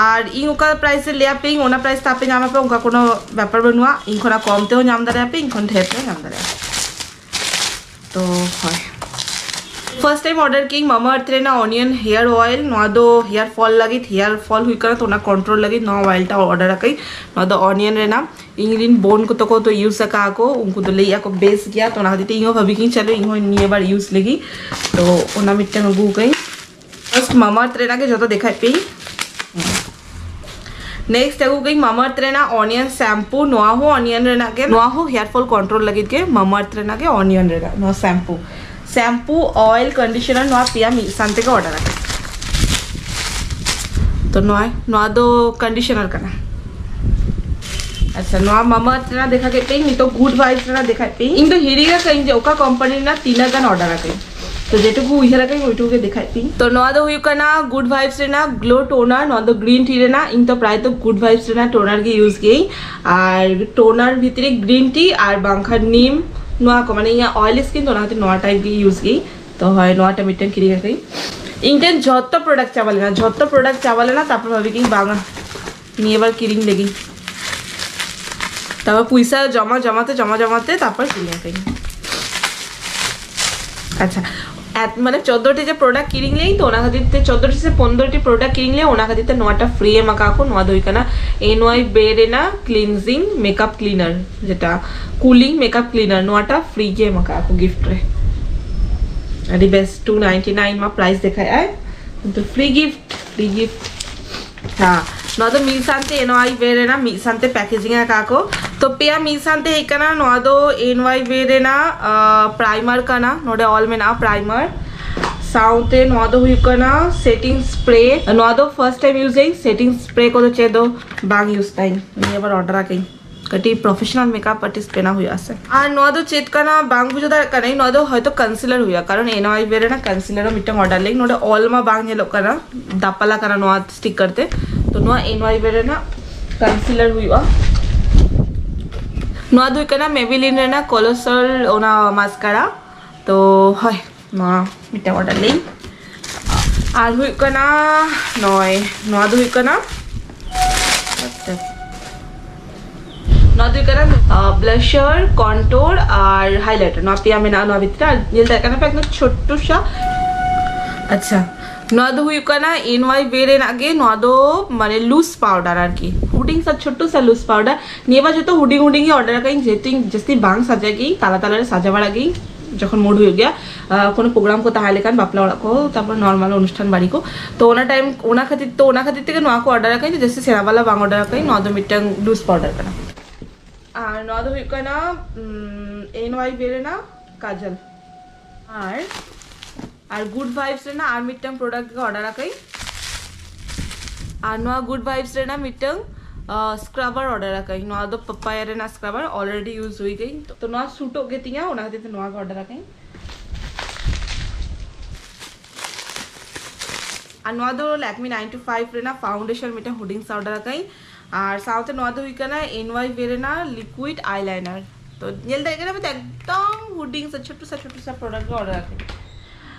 ᱟᱨ ᱤᱧ ᱚᱠᱟ ᱯᱨᱟᱭᱤᱥ ᱨᱮ ᱞᱟᱹᱭ ᱟᱯᱮᱭᱟᱹᱧ, ᱚᱱᱟ ᱯᱨᱟᱭᱤᱥ ᱛᱮ ᱟᱯᱮ ᱧᱟᱢ ᱟᱯᱮ, ᱚᱱᱠᱟ ᱠᱳᱱᱳ ᱵᱮᱯᱟᱨ ᱵᱟᱹᱱᱩᱜᱼᱟ᱾ ᱤᱧ ᱠᱷᱚᱱᱟᱜ ᱠᱚᱢ ᱛᱮᱦᱚᱸ ᱧᱟᱢ ᱫᱟᱲᱮᱭᱟᱜᱼᱟ ᱯᱮ, ᱤᱧ ᱠᱷᱚᱱ ᱰᱷᱮᱨ ᱯᱮ ᱧᱟᱢ ᱫᱟᱲᱮᱭᱟᱜᱼᱟ᱾ ᱛᱚ ᱦᱳᱭ, ᱯᱷᱟᱨᱥᱴ ᱴᱟᱭᱤᱢ ᱚᱰᱟᱨ ᱠᱤᱧ ᱢᱟᱢᱟ ᱟᱨᱛᱷ ᱨᱮᱱᱟᱜ ᱚᱱᱤᱭᱚᱱ ᱦᱮᱭᱟᱨ ᱚᱭᱮᱞ᱾ ᱱᱚᱣᱟ ᱫᱚ ᱦᱮᱭᱟᱨ ᱯᱷᱚᱞ ᱞᱟᱹᱜᱤᱫ, ᱦᱮᱭᱟᱨ ᱯᱷᱚᱞ ᱦᱩᱭᱩᱜ ᱠᱟᱱᱟ, ᱛᱚ ᱚᱱᱟ ᱠᱚᱱᱴᱨᱳᱞ ᱞᱟᱹᱜᱤᱫ ᱱᱚᱣᱟ ᱚᱭᱮᱞ ᱴᱟ ᱚᱰᱟᱨ ᱟᱠᱟᱫᱟᱹᱧ᱾ ᱱᱚᱣᱟ ᱫᱚ ᱚᱱᱤᱭᱚᱱ ᱨᱮᱱᱟᱜ, ᱤᱧ ᱨᱮᱱ ᱵᱳᱱ ᱠᱚ ᱛᱟᱠᱚ ᱛᱚ ᱤᱭᱩᱡᱽ ᱟᱠᱟᱫ ᱠᱚ, ᱩᱱᱠᱩ ᱫᱚ ᱞᱟᱹᱭᱮᱫᱼᱟ ᱠᱚ ᱵᱮᱥ ᱜᱮᱭᱟ, ᱛᱚ ᱚᱱᱟ ᱠᱷᱟᱹᱛᱤᱨ ᱛᱮ ᱤᱧ ᱦᱚᱸ ᱵᱷᱟᱵᱤ ᱠᱤᱧ ᱪᱟᱞᱩ, ᱤᱧ ᱦᱚᱸ ᱱᱤᱭᱟᱹ ᱵᱟᱨ ᱤᱭᱩᱡᱽ ᱞᱟᱹᱜᱤᱫ᱾ ᱛᱚ ᱚᱱᱟ ᱢᱤᱫᱴᱟᱝ ᱟᱹᱜᱩ ᱟᱠᱟᱫᱟᱹᱧ᱾ ᱯᱷᱟᱨᱥᱴ ᱢᱟᱢᱟ ᱟᱨᱛᱷ ᱨᱮᱱᱟᱜ ᱜᱮ ᱡᱚᱛᱚ ᱫᱮᱠᱷᱟᱭ ᱯᱮᱭᱟᱹᱧ᱾ ᱱᱮᱠᱥᱴ ᱟᱹᱜᱩ ᱠᱟᱹᱧ ᱢᱟᱢᱟ ᱟᱨᱛᱷ ᱨᱮᱱᱟᱜ ᱚᱱᱤᱭᱚᱱ ᱥᱮᱢᱯᱩ᱾ ᱱᱚᱣᱟ ᱦᱚᱸ ᱚᱱᱤᱭᱚᱱ ᱨᱮᱱᱟᱜ ᱜᱮ, ᱱᱚᱣᱟ ᱦᱚᱸ ᱦᱮᱭᱟᱨ ᱯᱷᱚᱞ ᱠᱚᱱᱴᱨᱳᱞ ᱞᱟᱹᱜᱤᱫ ᱜᱮ ᱢᱟᱢᱟ ᱟᱨᱛᱷ ᱨᱮᱱᱟᱜ ᱜᱮ ᱚᱱᱤᱭᱚᱱ ᱨᱮᱱᱟᱜ ᱱᱚᱣᱟ ᱥᱮᱢᱯᱩ᱾ ᱥᱮᱢᱯᱩ, ᱚᱭᱮᱞ, ᱠᱚᱱᱰᱤᱥᱚᱱᱟᱨ, ᱱᱚᱣᱟ ᱯᱮᱭᱟ ᱢᱤᱫ ᱥᱟᱶ ᱛᱮᱜᱮ ᱚᱰᱟᱨ ᱟᱠᱟᱫᱟ᱾ ᱛᱚ ᱱᱚᱣᱟ, ᱱᱚᱣᱟ ᱫᱚ ᱠᱚᱱᱰᱤᱥᱚᱱᱟᱨ ᱠᱟᱱᱟ᱾ ᱟᱪᱪᱷᱟ, ᱱᱚᱣᱟ ᱢᱟᱢᱟ ᱟᱨᱛᱷ ᱨᱮᱱᱟᱜ ᱫᱮᱠᱷᱟ ᱠᱮᱫ ᱯᱮᱭᱟᱹᱧ, ᱱᱤᱛᱚᱜ ᱜᱩᱰ ᱵᱷᱟᱭᱤᱵᱥ ᱨᱮᱱᱟᱜ ᱫᱮᱠᱷᱟᱭ ᱯᱮᱭᱟᱹᱧ᱾ ᱤᱧ ᱫᱚ ᱦᱤᱲᱤᱧ ᱟᱠᱟᱫᱟᱹᱧ ᱡᱮ ᱚᱠᱟ ᱠᱳᱢᱯᱟᱱᱤ ᱨᱮᱱᱟᱜ ᱛᱤᱱᱟᱹᱜ ᱜᱟᱱ ᱚᱰᱟᱨ ᱟᱠᱟᱫᱟᱹᱧ᱾ ᱛᱚ ᱡᱮᱴᱩᱠᱩ ᱩᱭᱦᱟᱹᱨ ᱟᱠᱟᱫᱟᱹᱧ ᱳᱭᱴᱩᱠᱩ ᱜᱮ ᱫᱮᱠᱷᱟᱭ ᱯᱮᱭᱟᱹᱧ᱾ ᱛᱚ ᱱᱚᱣᱟ ᱫᱚ ᱦᱩᱭᱩᱜ ᱠᱟᱱᱟ ᱜᱩᱰ ᱵᱷᱟᱭᱤᱵᱥ ᱨᱮᱱᱟᱜ ᱜᱞᱳ ᱴᱳᱱᱟᱨ᱾ ᱱᱚᱣᱟ ᱫᱚ ᱜᱨᱤᱱ ᱴᱤ ᱨᱮᱱᱟᱜ, ᱤᱧ ᱛᱚ ᱯᱨᱟᱭ ᱛᱚ ᱜᱩᱰ ᱵᱷᱟᱭᱤᱵᱥ ᱨᱮᱱᱟᱜ ᱴᱳᱱᱟᱨ ᱜᱮ ᱤᱭᱩᱡᱽ ᱜᱮᱭᱟᱹᱧ᱾ ᱟᱨ ᱴᱳᱱᱟᱨ ᱵᱷᱤᱛᱨᱤ ᱜᱨᱤᱱ ᱴᱤ ᱟᱨ ᱵᱟᱝᱠᱷᱟᱱ ᱱᱤᱢ, ᱱᱚᱣᱟ ᱠᱚ, ᱢᱟᱱᱮ ᱤᱧᱟᱹᱜ ᱚᱭᱮᱞᱤ ᱥᱠᱤᱱ ᱛᱚ, ᱚᱱᱟ ᱠᱷᱟᱹᱛᱤᱨ ᱱᱚᱣᱟ ᱴᱟᱭᱤᱯ ᱜᱮ ᱤᱭᱩᱡᱽ ᱜᱮᱭᱟᱹᱧ᱾ ᱛᱚ ᱦᱳᱭ, ᱱᱚᱣᱟᱴᱟ ᱢᱤᱫᱴᱮᱱ ᱠᱤᱨᱤᱧ ᱟᱹᱠᱷᱨᱤᱧ᱾ ᱤᱧ ᱴᱷᱮᱱ ᱡᱷᱚᱛᱚ ᱯᱨᱚᱰᱟᱠᱴ ᱪᱟᱵᱟ ᱞᱮᱱᱟ, ᱡᱷᱚᱛᱚ ᱯᱨᱚᱰᱟᱠᱴ ᱪᱟᱵᱟ ᱞᱮᱱᱟ, ᱛᱟᱨᱯᱚᱨ ᱵᱷᱟᱵᱤ ᱠᱤᱧ ᱵᱟᱝᱟ, ᱱᱤᱭᱟᱹ ᱵᱟᱨ ᱠᱤᱨᱤᱧ ᱞᱟᱹᱜᱤᱫ᱾ ᱛᱟᱨᱯᱚᱨ ᱯᱚᱭᱥᱟ ᱡᱚᱢᱟ ᱡᱚᱢᱟᱛᱮ, ᱡᱚᱢᱟ ᱡᱚᱢᱟᱛᱮ ᱛᱟᱨᱯᱚᱨ ᱠᱤᱨᱤᱧ ᱟᱹᱠᱷᱨᱤᱧ᱾ ᱟᱪᱪᱷᱟ, ᱮᱛ-, ᱢᱟᱱᱮ ᱪᱳᱫᱽᱫᱳ ᱴᱤ ᱡᱮ ᱯᱨᱚᱰᱟᱠᱴ ᱠᱤᱨᱤᱧ ᱞᱮᱭᱟᱹᱧ, ᱛᱚ ᱚᱱᱟ ᱠᱷᱟᱹᱛᱤᱨ ᱛᱮ ᱪᱳᱫᱽᱫᱳ ᱴᱤ ᱥᱮ ᱯᱚᱱᱫᱽᱨᱚ ᱴᱤ ᱯᱨᱚᱰᱟᱠᱴ ᱠᱤᱨᱤᱧ ᱞᱮᱭᱟᱹᱧ, ᱚᱱᱟ ᱠᱷᱟᱹᱛᱤᱨ ᱛᱮ ᱱᱚᱣᱟᱴᱟ ᱯᱷᱨᱤ ᱮᱢ ᱟᱠᱟᱫ ᱠᱚ᱾ ᱱᱚᱣᱟ ᱫᱚ ᱦᱩᱭᱩᱜ ᱠᱟᱱᱟ ᱮᱱ ᱣᱟᱭ ᱵᱮ ᱨᱮᱱᱟᱜ ᱠᱞᱤᱱᱡᱤᱝ ᱢᱮᱠᱟᱯ ᱠᱞᱤᱱᱟᱨ, ᱡᱮᱴᱟ ᱠᱩᱞᱤᱝ ᱢᱮᱠᱟᱯ ᱠᱞᱤᱱᱟᱨ, ᱱᱚᱣᱟᱴᱟ ᱯᱷᱨᱤ ᱜᱮ ᱮᱢ ᱟᱠᱟᱫ ᱠᱚ ᱜᱤᱯᱷᱴ ᱨᱮ᱾ ᱟᱹᱰᱤ ᱵᱮᱥ, ᱴᱩ ᱱᱟᱭᱤᱱᱴᱤ ᱱᱟᱭᱤᱱ ᱢᱟ ᱯᱨᱟᱭᱤᱥ ᱫᱮᱠᱷᱟᱭ ᱟᱭ, ᱠᱤᱱᱛᱩ ᱯᱷᱨᱤ ᱜᱤᱯᱷᱴ, ᱯᱷᱨᱤ ᱜᱤᱯᱷᱴ᱾ ᱦᱮᱸ, ᱱᱚᱣᱟ ᱫᱚ ᱢᱤᱫ ᱥᱟᱶᱛᱮ ᱮᱱ ᱣᱟᱭ ᱵᱮ ᱨᱮᱱᱟᱜ ᱢᱤᱫ ᱥᱟᱶᱛᱮ ᱯᱮᱠᱮᱡᱤᱝ ᱟᱠᱟᱫ ᱠᱚ᱾ ᱛᱚ ᱯᱮᱭᱟ ᱢᱤᱫ ᱥᱟᱶᱛᱮ ᱦᱮᱡ ᱠᱟᱱᱟ᱾ ᱱᱚᱣᱟ ᱫᱚ ᱮᱱ ᱣᱟᱭ ᱵᱮ ᱨᱮᱱᱟᱜ ᱯᱨᱟᱭᱢᱟᱨ ᱠᱟᱱᱟ, ᱱᱚᱰᱮ ᱚᱞ ᱢᱮᱱᱟᱜᱼᱟ ᱯᱨᱟᱭᱢᱟᱨ᱾ ᱥᱟᱶᱛᱮ ᱱᱚᱣᱟ ᱫᱚ ᱦᱩᱭᱩᱜ ᱠᱟᱱᱟ ᱥᱮᱴᱤᱝ ᱥᱯᱨᱮ᱾ ᱱᱚᱣᱟ ᱫᱚ ᱯᱷᱟᱨᱥᱴ ᱴᱟᱭᱤᱢ ᱤᱭᱩᱡᱤᱝ, ᱥᱮᱴᱤᱝ ᱥᱯᱨᱮ ᱠᱚᱫᱚ ᱪᱮᱫ ᱫᱚ ᱵᱟᱝ ᱤᱭᱩᱡ ᱛᱟᱹᱧ, ᱱᱤᱭᱟᱹ ᱵᱟᱨ ᱚᱨᱰᱟᱨ ᱟᱠᱟᱧ᱾ ᱠᱟᱹᱴᱤᱡ ᱯᱨᱚᱯᱷᱮᱥᱚᱱᱟᱞ ᱢᱮᱠᱟᱯ ᱟᱨᱴᱤᱥᱴ ᱵᱮᱱᱟᱣ ᱦᱩᱭᱩᱜᱼᱟ ᱥᱮ᱾ ᱟᱨ ᱱᱚᱣᱟ ᱫᱚ ᱪᱮᱫ ᱠᱟᱱᱟ ᱵᱟᱝ ᱵᱩᱡᱷᱟᱹᱣ ᱫᱟᱲᱮᱭᱟᱜ ᱠᱟᱹᱱᱟᱹᱧ, ᱱᱚᱣᱟ ᱫᱚ ᱦᱚᱭᱛᱚ ᱠᱚᱱᱥᱤᱞᱟᱨ ᱦᱩᱭᱩᱜᱼᱟ, ᱠᱟᱨᱚᱱ ᱮᱱ ᱣᱟᱭ ᱵᱮ ᱨᱮᱱᱟᱜ ᱠᱚᱱᱥᱤᱞᱟᱨ ᱦᱚᱸ ᱢᱤᱫᱴᱟᱝ ᱚᱨᱰᱟᱨ ᱞᱮᱫᱟᱹᱧ᱾ ᱱᱚᱰᱮ ᱚᱞ ᱢᱟ ᱵᱟᱝ ᱧᱮᱞᱚᱜ ᱠᱟᱱᱟ ᱫᱟᱯᱟᱞᱟ ᱠᱟᱱᱟ ᱱᱚᱣᱟ ᱥᱴᱤᱠᱟᱨ ᱛᱮ᱾ ᱛᱚ ᱱᱚᱣᱟ ᱮᱱ ᱣᱟᱭ ᱵᱮ ᱨᱮᱱᱟᱜ ᱠᱚᱱᱥᱤᱞᱟᱨ ᱦᱩᱭᱩᱜᱼᱟ᱾ ᱱᱚᱣᱟ ᱫᱚ ᱦᱩᱭᱩᱜ ᱠᱟᱱᱟ ᱢᱮᱵᱤᱞᱤᱱ ᱨᱮᱱᱟᱜ ᱠᱚᱞᱳᱥᱟᱞ ᱚᱱᱟ ᱢᱟᱥᱠᱟᱨᱟ᱾ ᱛᱚ ᱦᱳᱭ, ᱱᱚᱣᱟ ᱢᱤᱫᱴᱟᱝ ᱚᱨᱰᱟᱨ ᱞᱮᱫᱟᱹᱧ᱾ ᱟᱨ ᱦᱩᱭᱩᱜ ᱠᱟᱱᱟ ᱱᱚᱜᱼᱚᱭ, ᱱᱚᱣᱟ ᱫᱚ ᱦᱩᱭᱩᱜ ᱠᱟᱱᱟ, ᱱᱚᱣᱟ ᱫᱚ ᱦᱩᱭᱩᱜ ᱠᱟᱱᱟ ᱵᱞᱟᱥᱟᱨ, ᱠᱚᱱᱴᱳᱨ ᱟᱨ ᱦᱟᱭᱞᱟᱭᱴᱟᱨ᱾ ᱱᱚᱣᱟ ᱯᱮᱭᱟ ᱢᱮᱱᱟᱜᱼᱟ ᱱᱚᱣᱟ ᱵᱷᱤᱛᱨᱤ ᱨᱮ᱾ ᱟᱨ ᱧᱮᱞ ᱫᱟᱲᱮᱭᱟᱜ ᱠᱟᱱᱟ ᱯᱮ, ᱮᱠᱫᱚᱢ ᱪᱷᱳᱴᱴᱩ ᱥᱟ᱾ ᱟᱪᱪᱷᱟ, ᱱᱚᱣᱟ ᱫᱚ ᱦᱩᱭᱩᱜ ᱠᱟᱱᱟ ᱮᱱ ᱣᱟᱭ ᱵᱮ ᱨᱮᱱᱟᱜ ᱜᱮ᱾ ᱱᱚᱣᱟ ᱫᱚ ᱢᱟᱱᱮ ᱞᱩᱡᱽ ᱯᱟᱣᱰᱟᱨ ᱟᱨᱠᱤ, ᱦᱩᱰᱤᱧ ᱥᱟ, ᱪᱷᱳᱴᱴᱩ ᱥᱟ ᱞᱩᱡᱽ ᱯᱟᱣᱰᱟᱨ᱾ ᱱᱤᱭᱟᱹ ᱵᱟᱨ ᱡᱚᱛᱚ ᱦᱩᱰᱤᱧ ᱦᱩᱰᱤᱧ ᱜᱮ ᱚᱨᱰᱟᱨ ᱟᱠᱟᱫᱟᱹᱧ, ᱡᱮᱦᱮᱛᱩ ᱤᱧ ᱡᱟᱹᱥᱛᱤ ᱵᱟᱝ ᱥᱟᱡᱟᱜ ᱜᱤᱭᱟᱹᱧ, ᱛᱟᱞᱟ ᱛᱟᱞᱟ ᱨᱮ ᱥᱟᱡᱟᱣ ᱵᱟᱲᱟᱜ ᱜᱤᱭᱟᱹᱧ ᱡᱚᱠᱷᱚᱱ ᱢᱩᱰ ᱦᱩᱭᱩᱜ ᱜᱮᱭᱟ᱾ ᱟᱨ ᱠᱳᱱᱳ ᱯᱨᱳᱜᱨᱟᱢ ᱠᱚ ᱛᱟᱦᱮᱸ ᱞᱮᱠᱷᱟᱱ, ᱵᱟᱯᱞᱟ ᱚᱲᱟᱜ ᱠᱚ, ᱛᱟᱨᱯᱚᱨ ᱱᱚᱨᱢᱟᱞ ᱚᱱᱩᱥᱴᱷᱟᱱ ᱵᱟᱲᱤ ᱠᱚ, ᱛᱚ ᱚᱱᱟ ᱴᱟᱭᱤᱢ, ᱚᱱᱟ ᱠᱷᱟᱹᱛᱤᱨ, ᱛᱚ ᱚᱱᱟ ᱠᱷᱟᱹᱛᱤᱨ ᱛᱮᱜᱮ ᱱᱚᱣᱟ ᱠᱚ ᱚᱨᱰᱟᱨ ᱟᱠᱟᱫᱟᱹᱧ, ᱡᱟᱹᱥᱛᱤ ᱥᱮᱬᱟ ᱵᱟᱞᱟ ᱵᱟᱝ ᱚᱨᱰᱟᱨ ᱟᱠᱟᱫᱟᱹᱧ᱾ ᱱᱚᱣᱟ ᱫᱚ ᱢᱤᱫᱴᱟᱝ ᱞᱩᱡᱽ ᱯᱟᱣᱰᱟᱨ ᱠᱟᱱᱟ᱾ ᱟᱨ ᱱᱚᱣᱟ ᱫᱚ ᱦᱩᱭᱩᱜ ᱠᱟᱱᱟ ᱮᱱ ᱣᱟᱭ ᱵᱮ ᱨᱮᱱᱟᱜ ᱠᱟᱡᱚᱞ᱾ ᱟᱨ, ᱟᱨ ᱜᱩᱰ ᱵᱷᱟᱭᱤᱵᱥ ᱨᱮᱱᱟᱜ ᱟᱨ ᱢᱤᱫᱴᱟᱝ ᱯᱨᱚᱰᱟᱠᱴ ᱜᱮ ᱚᱨᱰᱟᱨ ᱟᱠᱟᱫᱟᱹᱧ᱾ ᱟᱨ ᱱᱚᱣᱟ ᱜᱩᱰ ᱵᱷᱟᱭᱤᱵᱥ ᱨᱮᱱᱟᱜ ᱢᱤᱫᱴᱟᱝ ᱥᱠᱨᱟᱵᱟᱨ ᱚᱨᱰᱟᱨ ᱟᱠᱟᱫᱟᱹᱧ᱾ ᱱᱚᱣᱟ ᱫᱚ ᱯᱟᱯᱟᱭᱟ ᱨᱮᱱᱟᱜ ᱥᱠᱨᱟᱵᱟᱨ, ᱚᱞᱨᱮᱰᱤ ᱤᱭᱩᱡᱽ ᱦᱩᱭ ᱜᱮ, ᱛᱚ ᱱᱚᱣᱟ ᱥᱩᱴᱚᱜ ᱜᱮ ᱛᱤᱧᱟ, ᱚᱱᱟ ᱠᱷᱟᱹᱛᱤᱨ ᱛᱮ ᱱᱚᱣᱟ ᱜᱮ ᱚᱨᱰᱟᱨ ᱟᱠᱟᱫᱟᱹᱧ᱾ ᱟᱨ ᱱᱚᱣᱟ ᱫᱚ ᱞᱮᱠᱢᱤ ᱱᱟᱭᱤᱱ ᱴᱩ ᱯᱷᱟᱭᱤᱵᱷ ᱨᱮᱱᱟᱜ ᱯᱷᱟᱣᱩᱱᱰᱮᱥᱚᱱ, ᱢᱤᱫᱴᱟᱝ ᱦᱩᱰᱤᱧ ᱥᱟ ᱚᱨᱰᱟᱨ ᱟᱠᱟᱫᱟᱹᱧ᱾ ᱟᱨ ᱥᱟᱶᱛᱮ ᱱᱚᱣᱟ ᱫᱚ ᱦᱩᱭᱩᱜ ᱠᱟᱱᱟ ᱮᱱ ᱣᱟᱭ ᱵᱮ ᱨᱮᱱᱟᱜ ᱞᱤᱠᱩᱭᱤᱰ ᱟᱭᱞᱟᱭᱱᱟᱨ᱾ ᱛᱚ ᱧᱮᱞ ᱫᱟᱲᱮᱭᱟᱜ ᱠᱟᱱᱟ ᱯᱮ, ᱮᱠᱫᱚᱢ ᱦᱩᱰᱤᱧ ᱥᱟ, ᱪᱷᱳᱴᱩ ᱥᱟ, ᱪᱷᱳᱴᱩ ᱥᱟ ᱯᱨᱚᱰᱟᱠᱴ ᱜᱮ ᱚᱨᱰᱟᱨ ᱟᱠᱟᱫᱟᱹᱧ᱾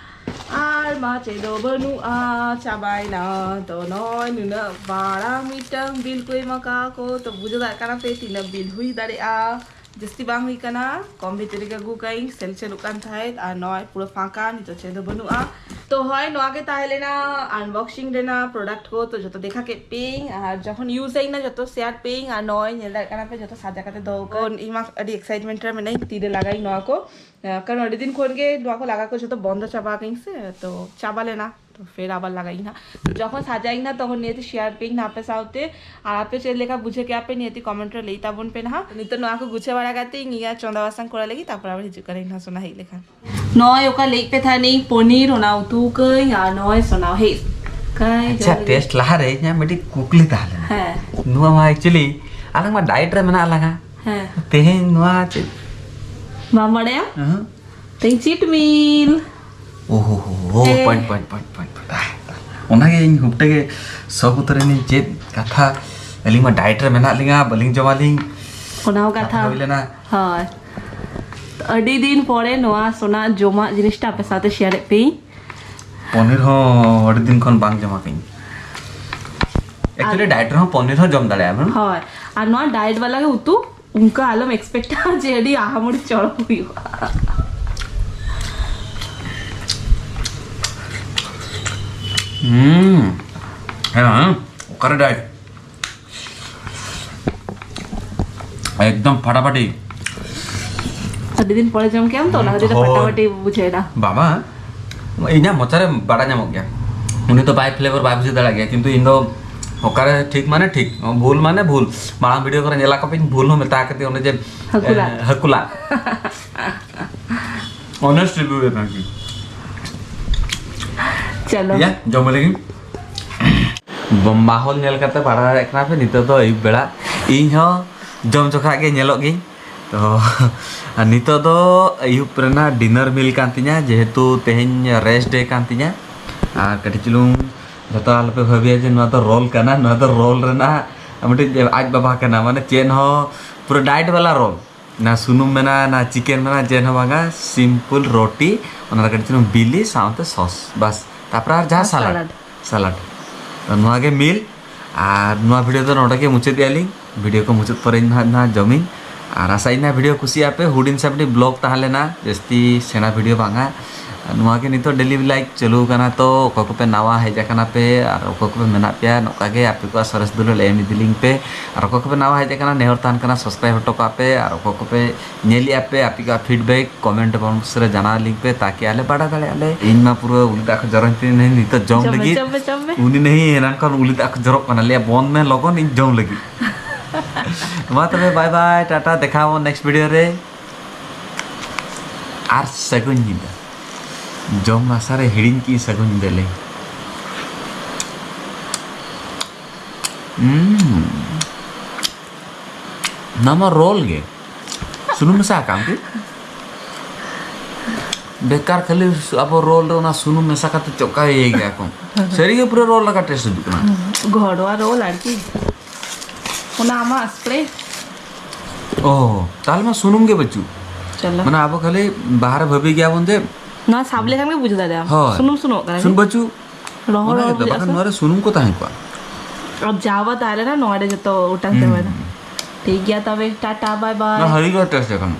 ᱟᱨ ᱢᱟ ᱪᱮᱫ ᱫᱚ ᱵᱟᱹᱱᱩᱜᱼᱟ, ᱪᱟᱵᱟᱭᱮᱱᱟ᱾ ᱛᱚ ᱱᱚᱜᱼᱚᱭ ᱱᱩᱱᱟᱹᱜ ᱢᱟᱨᱟᱝ ᱢᱤᱫᱴᱟᱝ ᱵᱤᱞ ᱠᱚ ᱮᱢ ᱟᱠᱟᱫ ᱠᱚ, ᱛᱚ ᱵᱩᱡᱷᱟᱹᱣ ᱫᱟᱲᱮᱭᱟᱜ ᱠᱟᱱᱟ ᱯᱮ ᱛᱤᱱᱟᱹᱜ ᱵᱤᱞ ᱦᱩᱭ ᱫᱟᱲᱮᱭᱟᱜᱼᱟ᱾ ᱡᱟᱹᱥᱛᱤ ᱵᱟᱝ ᱦᱩᱭ ᱠᱟᱱᱟ, ᱠᱚᱢ ᱵᱷᱤᱛᱤᱨ ᱨᱮᱜᱮ ᱟᱹᱜᱩ ᱠᱟᱜ ᱤᱧ, ᱥᱮᱞ ᱪᱟᱹᱞᱩᱜ ᱠᱟᱱ ᱛᱟᱦᱮᱸᱫ, ᱟᱨ ᱱᱚᱜᱼᱚᱭ ᱯᱩᱨᱟᱹ ᱯᱷᱟᱸᱠᱟ, ᱱᱤᱛᱚᱜ ᱪᱮᱫ ᱦᱚᱸ ᱵᱟᱹᱱᱩᱜᱼᱟ᱾ ᱛᱚ ᱦᱳᱭ, ᱱᱚᱣᱟ ᱜᱮ ᱛᱟᱦᱮᱸ ᱞᱮᱱᱟ ᱟᱱᱵᱚᱠᱥᱤᱝ ᱨᱮᱱᱟᱜ ᱯᱨᱚᱰᱟᱠᱴ ᱠᱚ᱾ ᱛᱚ ᱡᱚᱛᱚ ᱫᱮᱠᱷᱟ ᱠᱮᱫ ᱯᱮᱭᱟᱹᱧ, ᱟᱨ ᱡᱚᱠᱷᱚᱱ ᱤᱭᱩᱡᱽ ᱟᱹᱧ ᱱᱟ ᱡᱚᱛᱚ ᱥᱮᱭᱟᱨ ᱯᱮᱭᱟᱹᱧ, ᱟᱨ ᱱᱚᱜᱼᱚᱭ ᱧᱮᱞ ᱫᱟᱲᱮᱭᱟᱜ ᱠᱟᱱᱟ ᱯᱮ ᱡᱚᱛᱚ ᱥᱟᱡᱟ ᱠᱟᱛᱮ ᱫᱚᱦᱚ ᱠᱟᱜ᱾ ᱤᱧ ᱢᱟ ᱟᱹᱰᱤ ᱮᱠᱥᱟᱭᱤᱴᱢᱮᱱᱴ ᱨᱮ ᱢᱮᱱᱟᱹᱧ, ᱛᱤᱨᱮ ᱞᱟᱜᱟᱭᱤᱧ ᱱᱚᱣᱟ ᱠᱚ, ᱠᱟᱨᱚᱱ ᱟᱹᱰᱤ ᱫᱤᱱ ᱠᱷᱚᱱ ᱜᱮ ᱱᱚᱣᱟ ᱠᱚ ᱞᱟᱜᱟ ᱠᱚ ᱡᱚᱛᱚ ᱵᱚᱱᱫᱚ ᱪᱟᱵᱟ ᱟᱠᱟᱫᱟᱹᱧ ᱥᱮ, ᱛᱚ ᱪᱟᱵᱟ ᱞᱮᱱᱟ᱾ ᱛᱚ ᱯᱷᱮᱨ ᱟᱵᱟᱨ ᱞᱟᱜᱟᱭ ᱤᱧ ᱦᱟᱸᱜ᱾ ᱛᱚ ᱡᱚᱠᱷᱚᱱ ᱥᱟᱡᱟᱭ ᱤᱧ ᱱᱟ ᱛᱚᱠᱷᱚᱱ ᱱᱤᱭᱟᱹᱛᱮ ᱥᱮᱭᱟᱨ ᱯᱮ ᱤᱧ ᱟᱯᱮ ᱥᱟᱶᱛᱮ᱾ ᱟᱨ ᱟᱯᱮ ᱪᱮᱫ ᱞᱮᱠᱟ ᱵᱩᱡᱷᱟᱹᱣ ᱠᱮᱜᱼᱟ ᱯᱮ ᱱᱤᱭᱟᱹᱛᱮ ᱠᱚᱢᱮᱱᱴ ᱨᱮ ᱞᱟᱹᱭ ᱛᱟᱵᱚᱱ ᱯᱮ ᱱᱟᱦᱟᱜ᱾ ᱱᱤᱛᱚᱜ ᱱᱚᱣᱟ ᱠᱚ ᱜᱩᱪᱷᱟᱹ ᱵᱟᱲᱟ ᱠᱟᱛᱮ ᱤᱧ ᱤᱧᱟᱹᱜ ᱪᱚᱸᱫᱟ ᱵᱟᱥᱟᱝ ᱠᱚᱨᱟᱣ ᱞᱟᱹᱜᱤᱫ, ᱛᱟᱨᱯᱚᱨ ᱟᱵᱟᱨ ᱦᱤᱡᱩᱜ ᱠᱟᱱᱟ ᱤᱧ ᱦᱚᱸ ᱥᱚᱱᱟ ᱦᱮᱡ ᱞᱮᱠᱷᱟᱱ᱾ ᱱᱚᱜᱼᱚᱭ ᱚᱠᱟ ᱞᱟᱹᱭ ᱯᱮ ᱛᱟᱦᱮᱱᱤᱧ ᱯᱚᱱᱤᱨ ᱚᱱᱟ ᱩᱛᱩ ᱠᱟᱹᱧ ᱟᱨ ᱱᱚᱜᱼᱚᱭ ᱥᱚᱱᱟ ᱦᱮᱡ ᱠᱟᱭ ᱟᱪᱪᱷᱟ, ᱡᱚᱢ ᱞᱟᱹᱜᱤᱫ᱾ ᱴᱮᱥᱴ ᱞᱟᱦᱟᱨᱮ ᱤᱧᱟᱹᱜ ᱢᱤᱫᱴᱤᱡ ᱠᱩᱠᱞᱤ ᱛᱟᱦᱮᱸ ᱞᱮᱱᱟ᱾ ᱦᱮᱸ᱾ ᱱᱚᱣᱟ ᱢᱟ ᱮᱠᱪᱩᱭᱮᱞᱤ ᱟᱞᱟᱝ ᱢᱟ ᱰᱟᱭᱮᱴ ᱨᱮ ᱢᱮᱱᱟᱜ ᱞᱟᱝᱟ᱾ ᱦᱮᱸ᱾ ᱛᱮᱦᱮᱧ ᱱᱚᱣᱟ ᱪᱮᱫ? ᱵᱟᱢ ᱵᱟᱲᱟᱭᱟ? ᱦᱮᱸ᱾ ᱛᱮᱦᱮᱧ ᱪᱤᱴ ᱢᱤᱞ᱾ ᱳᱦᱳ ᱦᱳ ᱦᱳ, ᱮ᱾ ᱯᱚᱧᱪ, ᱯᱚᱧᱪ, ᱯᱚᱧᱪ, ᱯᱚᱧᱪ, ᱯᱚᱧᱪ᱾ ᱚᱱᱟᱜᱮ ᱤᱧ ᱦᱩᱯᱴᱟᱹ ᱜᱮ ᱥᱚᱠ ᱩᱛᱟᱹᱨᱮᱱᱟᱹᱧ, ᱪᱮᱫ ᱠᱟᱛᱷᱟ? ᱟᱹᱞᱤᱧ ᱢᱟ ᱰᱟᱭᱮᱴ ᱨᱮ ᱢᱮᱱᱟᱜ ᱞᱤᱧᱟ, ᱵᱟᱹᱞᱤᱧ ᱡᱚᱢᱟᱞᱤᱧ᱾ ᱚᱱᱟ ᱦᱚᱸ ᱠᱟᱛᱷᱟ᱾ ᱠᱟᱛᱷᱟ ᱦᱩᱭ ᱞᱮᱱᱟ᱾ ᱦᱳᱭ᱾ ᱟᱹᱰᱤ ᱫᱤᱱ ᱯᱚᱨᱮ ᱱᱚᱣᱟ ᱥᱚᱱᱟ ᱡᱚᱢᱟᱜ ᱡᱤᱱᱤᱥᱴᱟ ᱟᱯᱮ ᱥᱟᱶᱛᱮ ᱥᱮᱭᱟᱨᱮᱫ ᱯᱮᱭᱟᱹᱧ᱾ ᱯᱚᱱᱤᱨ ᱦᱚᱸ ᱟᱹᱰᱤ ᱫᱤᱱ ᱠᱷᱚᱱ ᱵᱟᱝ ᱡᱚᱢᱟ ᱠᱤᱧ᱾ ᱮᱠᱪᱩᱭᱮᱞᱤ ᱟᱨ ᱰᱟᱭᱮᱴ ᱨᱮᱦᱚᱸ ᱯᱚᱱᱤᱨ ᱦᱚᱸ ᱡᱚᱢ ᱫᱟᱲᱮᱭᱟᱜᱼᱟ ᱵᱚᱱ᱾ ᱦᱳᱭ, ᱟᱨ ᱱᱚᱣᱟ ᱰᱟᱭᱮᱴ ᱵᱟᱞᱟ ᱜᱮ ᱩᱛᱩ, ᱚᱱᱠᱟ ᱟᱞᱚᱢ ᱮᱠᱥᱯᱮᱠᱴᱟ ᱡᱮ ᱟᱹᱰᱤ ᱟᱦᱟᱢᱚᱲ ᱪᱚᱨᱚᱠ ᱦᱩᱭᱩᱜᱼᱟ᱾ ᱦᱩᱸ, ᱦᱮᱸ, ᱚᱠᱟᱨᱮ ᱰᱟᱭᱮᱴ? ᱮᱠᱫᱚᱢ ᱯᱷᱟᱴᱟᱯᱷᱟᱴᱤ᱾ ᱟᱹᱰᱤ ᱫᱤᱱ ᱯᱚᱨᱮ ᱡᱚᱢ ᱠᱮᱜᱼᱟᱢ ᱛᱚ, ᱚᱱᱟ ᱠᱷᱟᱹᱛᱤᱨ ᱛᱮ ᱦᱳᱭ᱾ ᱯᱷᱟᱴᱟᱯᱷᱟᱴᱤ ᱵᱩᱡᱷᱟᱹᱣ ᱮᱱᱟ᱾ ᱵᱟᱵᱟ, ᱤᱧᱟᱹᱜ ᱢᱚᱪᱟᱨᱮ ᱵᱟᱲᱟᱭ ᱧᱟᱢᱚᱜ ᱜᱮᱭᱟ, ᱩᱱᱤ ᱫᱚ ᱵᱟᱭ ᱯᱷᱞᱮᱵᱟᱨ ᱵᱟᱭ ᱵᱩᱡᱷᱟᱹᱣ ᱫᱟᱲᱮᱭᱟᱜ ᱜᱮᱭᱟ, ᱠᱤᱱᱛᱩ ᱤᱧ ᱫᱚ ᱚᱠᱟᱨᱮ ᱴᱷᱤᱠ ᱢᱟᱱᱮ ᱴᱷᱤᱠ, ᱵᱷᱩᱞ ᱢᱟᱱᱮ ᱵᱷᱩᱞ᱾ ᱢᱟᱲᱟᱝ ᱵᱷᱤᱰᱤᱭᱳ ᱠᱚᱨᱮ ᱧᱮᱞ ᱟᱠᱟᱫ ᱯᱮᱭᱟᱧ, ᱵᱷᱩᱞ ᱦᱚᱸ ᱢᱮᱛᱟ ᱠᱟᱛᱮ ᱚᱱᱮ ᱡᱮ, ᱦᱟᱹᱠᱩ ᱞᱟᱫ᱾ ᱮ, ᱦᱟᱹᱠᱩ ᱞᱟᱫ᱾ ᱚᱱᱮᱥᱴ ᱨᱤᱵᱷᱤᱭᱩ ᱜᱮ ᱛᱟᱦᱮᱸ ᱠᱟᱱᱟ᱾ ᱪᱚᱞᱚ᱾ ᱤᱭᱟ, ᱡᱚᱢ ᱞᱟᱹᱜᱤᱫ᱾ ᱢᱟᱦᱚᱞ ᱧᱮᱞ ᱠᱟᱛᱮ ᱵᱟᱲᱟᱭ ᱫᱟᱲᱮᱭᱟᱜ ᱠᱟᱱᱟ ᱯᱮ, ᱱᱤᱛᱚᱜ ᱫᱚ ᱟᱹᱭᱩᱵ ᱵᱮᱲᱟ᱾ ᱤᱧ ᱦᱚᱸ ᱡᱚᱢ ᱡᱚᱠᱷᱟᱜ ᱜᱮ ᱧᱮᱞᱚᱜ ᱜᱤᱧ᱾ ᱛᱚ, ᱟᱨ ᱱᱤᱛᱚᱜ ᱫᱚ ᱟᱹᱭᱩᱵ ᱨᱮᱱᱟᱜ ᱰᱤᱱᱟᱨ ᱢᱤᱞ ᱠᱟᱱ ᱛᱤᱧᱟ, ᱡᱮᱦᱮᱛᱩ ᱛᱮᱦᱮᱧ ᱨᱮᱥᱴ ᱰᱮ ᱠᱟᱱ ᱛᱤᱧᱟ᱾ ᱟᱨ ᱠᱟᱹᱴᱤᱡ ᱪᱩᱞᱩᱝ ᱡᱚᱛᱚ ᱟᱞᱚᱯᱮ ᱵᱷᱟᱹᱵᱤᱭᱟ ᱡᱮ ᱱᱚᱣᱟ ᱫᱚ ᱨᱳᱞ ᱠᱟᱱᱟ, ᱱᱚᱣᱟ ᱫᱚ ᱨᱳᱞ ᱨᱮᱱᱟᱜ ᱢᱤᱫᱴᱤᱡ ᱟᱡ ᱵᱟᱵᱟ ᱠᱟᱱᱟ, ᱢᱟᱱᱮ ᱪᱮᱫ ᱦᱚᱸ, ᱯᱩᱨᱟᱹ ᱰᱟᱭᱮᱴ ᱵᱟᱞᱟ ᱨᱳᱞ᱾ ᱱᱟ ᱥᱩᱱᱩᱢ ᱢᱮᱱᱟᱜᱼᱟ, ᱱᱟ ᱪᱤᱠᱮᱱ ᱢᱮᱱᱟᱜᱼᱟ, ᱪᱮᱫ ᱦᱚᱸ ᱵᱟᱝᱟ, ᱥᱤᱢᱯᱚᱞ ᱨᱳᱴᱤ, ᱚᱱᱟ ᱨᱮ ᱠᱟᱹᱴᱤᱡ ᱪᱩᱞᱩᱝ ᱵᱤᱞᱤ ᱥᱟᱶᱛᱮ ᱥᱚᱥ, ᱵᱟᱥ᱾ ᱛᱟᱨᱯᱚᱨᱮ ᱟᱨ ᱡᱟᱦᱟᱸ ᱟᱨ ᱥᱟᱞᱟᱰ᱾ ᱥᱟᱞᱟᱰ᱾ ᱥᱟᱞᱟᱰ᱾ ᱛᱚ, ᱱᱚᱣᱟ ᱜᱮ ᱢᱤᱞ᱾ ᱟᱨ ᱱᱚᱣᱟ ᱵᱷᱤᱰᱤᱭᱳ ᱫᱚ ᱱᱚᱰᱮ ᱜᱮ ᱢᱩᱪᱟᱹᱫ ᱮᱜᱼᱟ ᱞᱤᱧ᱾ ᱵᱷᱤᱰᱤᱭᱳ ᱠᱚ ᱢᱩᱪᱟᱹᱫ ᱯᱚᱨᱮ ᱤᱧ ᱱᱟᱦᱟᱜ, ᱱᱟᱦᱟᱜ ᱡᱚᱢᱤᱧ᱾ ᱟᱨ ᱟᱥᱟᱭᱟᱹᱧ ᱱᱟᱦᱟᱜ ᱵᱷᱤᱰᱤᱭᱳ ᱠᱩᱥᱤᱭᱟᱜ ᱯᱮ, ᱦᱩᱰᱤᱧ ᱥᱟᱯᱰᱤ ᱵᱞᱚᱜ ᱛᱟᱦᱮᱸ ᱞᱮᱱᱟ, ᱡᱟᱹᱥᱛᱤ ᱥᱮᱬᱟ ᱵᱷᱤᱰᱤᱭᱳ ᱵᱟᱝᱟ᱾ ᱱᱚᱣᱟ ᱜᱮ ᱱᱤᱛᱚᱜ daily vlog ᱪᱟᱹᱞᱩ ᱟᱠᱟᱱᱟ᱾ ᱛᱚ ᱚᱠᱚᱭ ᱠᱚᱯᱮ ᱱᱟᱣᱟ ᱦᱮᱡ ᱟᱠᱟᱱᱟ ᱯᱮ ᱟᱨ ᱚᱠᱚᱭ ᱠᱚᱯᱮ ᱢᱮᱱᱟᱜ ᱯᱮᱭᱟ, ᱱᱚᱝᱠᱟ ᱜᱮ ᱟᱯᱮ ᱠᱚᱣᱟᱜ ᱥᱚᱨᱮᱥ ᱫᱩᱞᱟᱹᱲ ᱮᱢ ᱤᱫᱤ ᱞᱤᱧ ᱯᱮ᱾ ᱟᱨ ᱚᱠᱚᱭ ᱠᱚᱯᱮ ᱱᱟᱣᱟ ᱦᱮᱡ ᱟᱠᱟᱱᱟ, ᱱᱮᱦᱚᱨ ᱛᱟᱦᱮᱱ ᱠᱟᱱᱟ subscribe ᱦᱚᱴᱚ ᱠᱟᱜ ᱯᱮ᱾ ᱟᱨ ᱚᱠᱚᱭ ᱠᱚᱯᱮ ᱧᱮᱞᱮᱜᱼᱟ ᱯᱮ, ᱟᱯᱮ ᱠᱚᱣᱟᱜ feedback comment box ᱨᱮ ᱡᱟᱱᱟᱣ ᱞᱤᱧ ᱯᱮ, ᱛᱟᱠᱤ ᱟᱞᱮ ᱵᱟᱰᱟᱭ ᱫᱟᱲᱮᱭᱟᱜᱼᱟ ᱞᱮ᱾ ᱤᱧ ᱢᱟ ᱯᱩᱨᱟᱹ ᱩᱞᱤ ᱫᱟᱜ ᱠᱚ ᱡᱚᱨᱚᱧ ᱛᱤᱧ ᱱᱤᱛᱚᱜ ᱡᱚᱢ ᱡᱚᱢ ᱢᱮ, ᱞᱟᱹᱜᱤᱫ᱾ ᱡᱚᱢ ᱢᱮ, ᱡᱚᱢ ᱢᱮ᱾ ᱩᱱᱤ ᱱᱟᱹᱦᱤ ᱮᱱᱟᱱ ᱠᱷᱚᱱ ᱩᱞᱤ ᱫᱟᱜ ᱠᱚ ᱡᱚᱨᱚᱜ ᱠᱟᱱᱟ, ᱞᱟᱹᱭᱟ ᱵᱚᱱᱫ ᱢᱮ ᱞᱚᱜᱚᱱ, ᱤᱧ ᱡᱚᱢ ᱞᱟᱹᱜᱤᱫ᱾ ᱢᱟ ᱛᱚᱵᱮ bye bye, ᱴᱟᱴᱟ, ᱫᱮᱠᱷᱟ ᱟᱵᱚᱱ next video ᱨᱮ᱾ ᱟᱨ ᱥᱟᱹᱜᱩᱱ ᱧᱤᱫᱟᱹ᱾ ᱡᱚᱢ ᱱᱟᱥᱟ ᱨᱮ ᱦᱤᱲᱤᱧ ᱠᱤᱧ ᱥᱟᱹᱜᱩᱱ ᱧᱤᱫᱟᱹ ᱞᱟᱹᱭ᱾ ᱦᱩᱸ᱾ ᱱᱚᱣᱟ ᱢᱟ roll ᱜᱮ᱾ ᱥᱩᱱᱩᱢ ᱢᱮᱥᱟ ᱟᱠᱟᱫ ᱟᱢ ᱠᱤ? ᱵᱮᱠᱟᱨ ᱠᱷᱟᱹᱞᱤ ᱥᱩ-, ᱟᱵᱚ roll ᱨᱮ ᱚᱱᱟ ᱥᱩᱱᱩᱢ ᱢᱮᱥᱟ ᱠᱟᱛᱮ ᱪᱚᱫᱠᱟ ᱤᱭᱟᱹᱭ ᱜᱮᱭᱟ ᱠᱚ᱾ ᱥᱟᱹᱨᱤ ᱜᱮ ᱯᱩᱨᱟᱹ roll ᱞᱮᱠᱟ taste ᱦᱤᱡᱩᱜ ᱠᱟᱱᱟ᱾ ᱦᱩᱸ, ᱜᱷᱚᱲᱣᱟ roll ᱟᱨᱠᱤ᱾ ᱚᱱᱟ ᱟᱢᱟᱜ spray? ᱚ, ᱛᱟᱦᱞᱮ ᱢᱟ ᱥᱩᱱᱩᱢ ᱜᱮ ᱵᱟᱹᱪᱩᱜ᱾ ᱪᱚᱞᱚ᱾ ᱢᱟᱱᱮ ᱟᱵᱚ ᱠᱷᱟᱹᱞᱤ ᱵᱟᱦᱟ ᱨᱮ ᱵᱷᱟᱹᱵᱤ ᱜᱮᱭᱟ ᱵᱚᱱ ᱡᱮ ᱱᱚᱣᱟ ᱥᱟᱵ ᱞᱮᱠᱷᱟᱱ ᱜᱮ ᱵᱩᱡᱷᱟᱹᱣ ᱫᱟᱲᱮᱭᱟᱜᱼᱟᱢ᱾ ᱦᱳᱭ᱾ ᱥᱩᱱᱩᱢ ᱥᱩᱱᱩᱢᱚᱜ ᱠᱟᱱᱟ ᱥᱩᱱᱩᱢ ᱡᱮ? ᱵᱟᱹᱪᱩᱜ᱾ ᱨᱚᱦᱚᱲ ᱚᱱᱟ ᱨᱚᱦᱚᱲ ᱜᱮᱛᱚ, ᱵᱩᱡᱷᱟᱹᱜᱼᱟ ᱵᱟᱠᱷᱟᱱ ᱥᱮ? ᱱᱚᱣᱟ ᱨᱮ ᱥᱩᱱᱩᱢ ᱠᱚ ᱛᱟᱦᱮᱸ ᱠᱚᱜᱼᱟ᱾ ᱟᱨ ᱡᱟᱣᱟ ᱛᱟᱦᱮᱸ ᱞᱮᱱᱟ, ᱱᱚᱣᱟ ᱨᱮ ᱡᱚᱛᱚ ᱚᱴᱟᱝ ᱦᱩᱸ᱾ ᱪᱟᱵᱟᱭᱮᱱᱟ᱾ ᱴᱷᱤᱠ ᱜᱮᱭᱟ ᱛᱚᱵᱮ, ᱴᱟᱴᱟ, bye bye᱾ ᱱᱚᱣᱟ ᱦᱟᱹᱨᱤ ᱜᱮ taste ᱟᱠᱟᱱᱟ᱾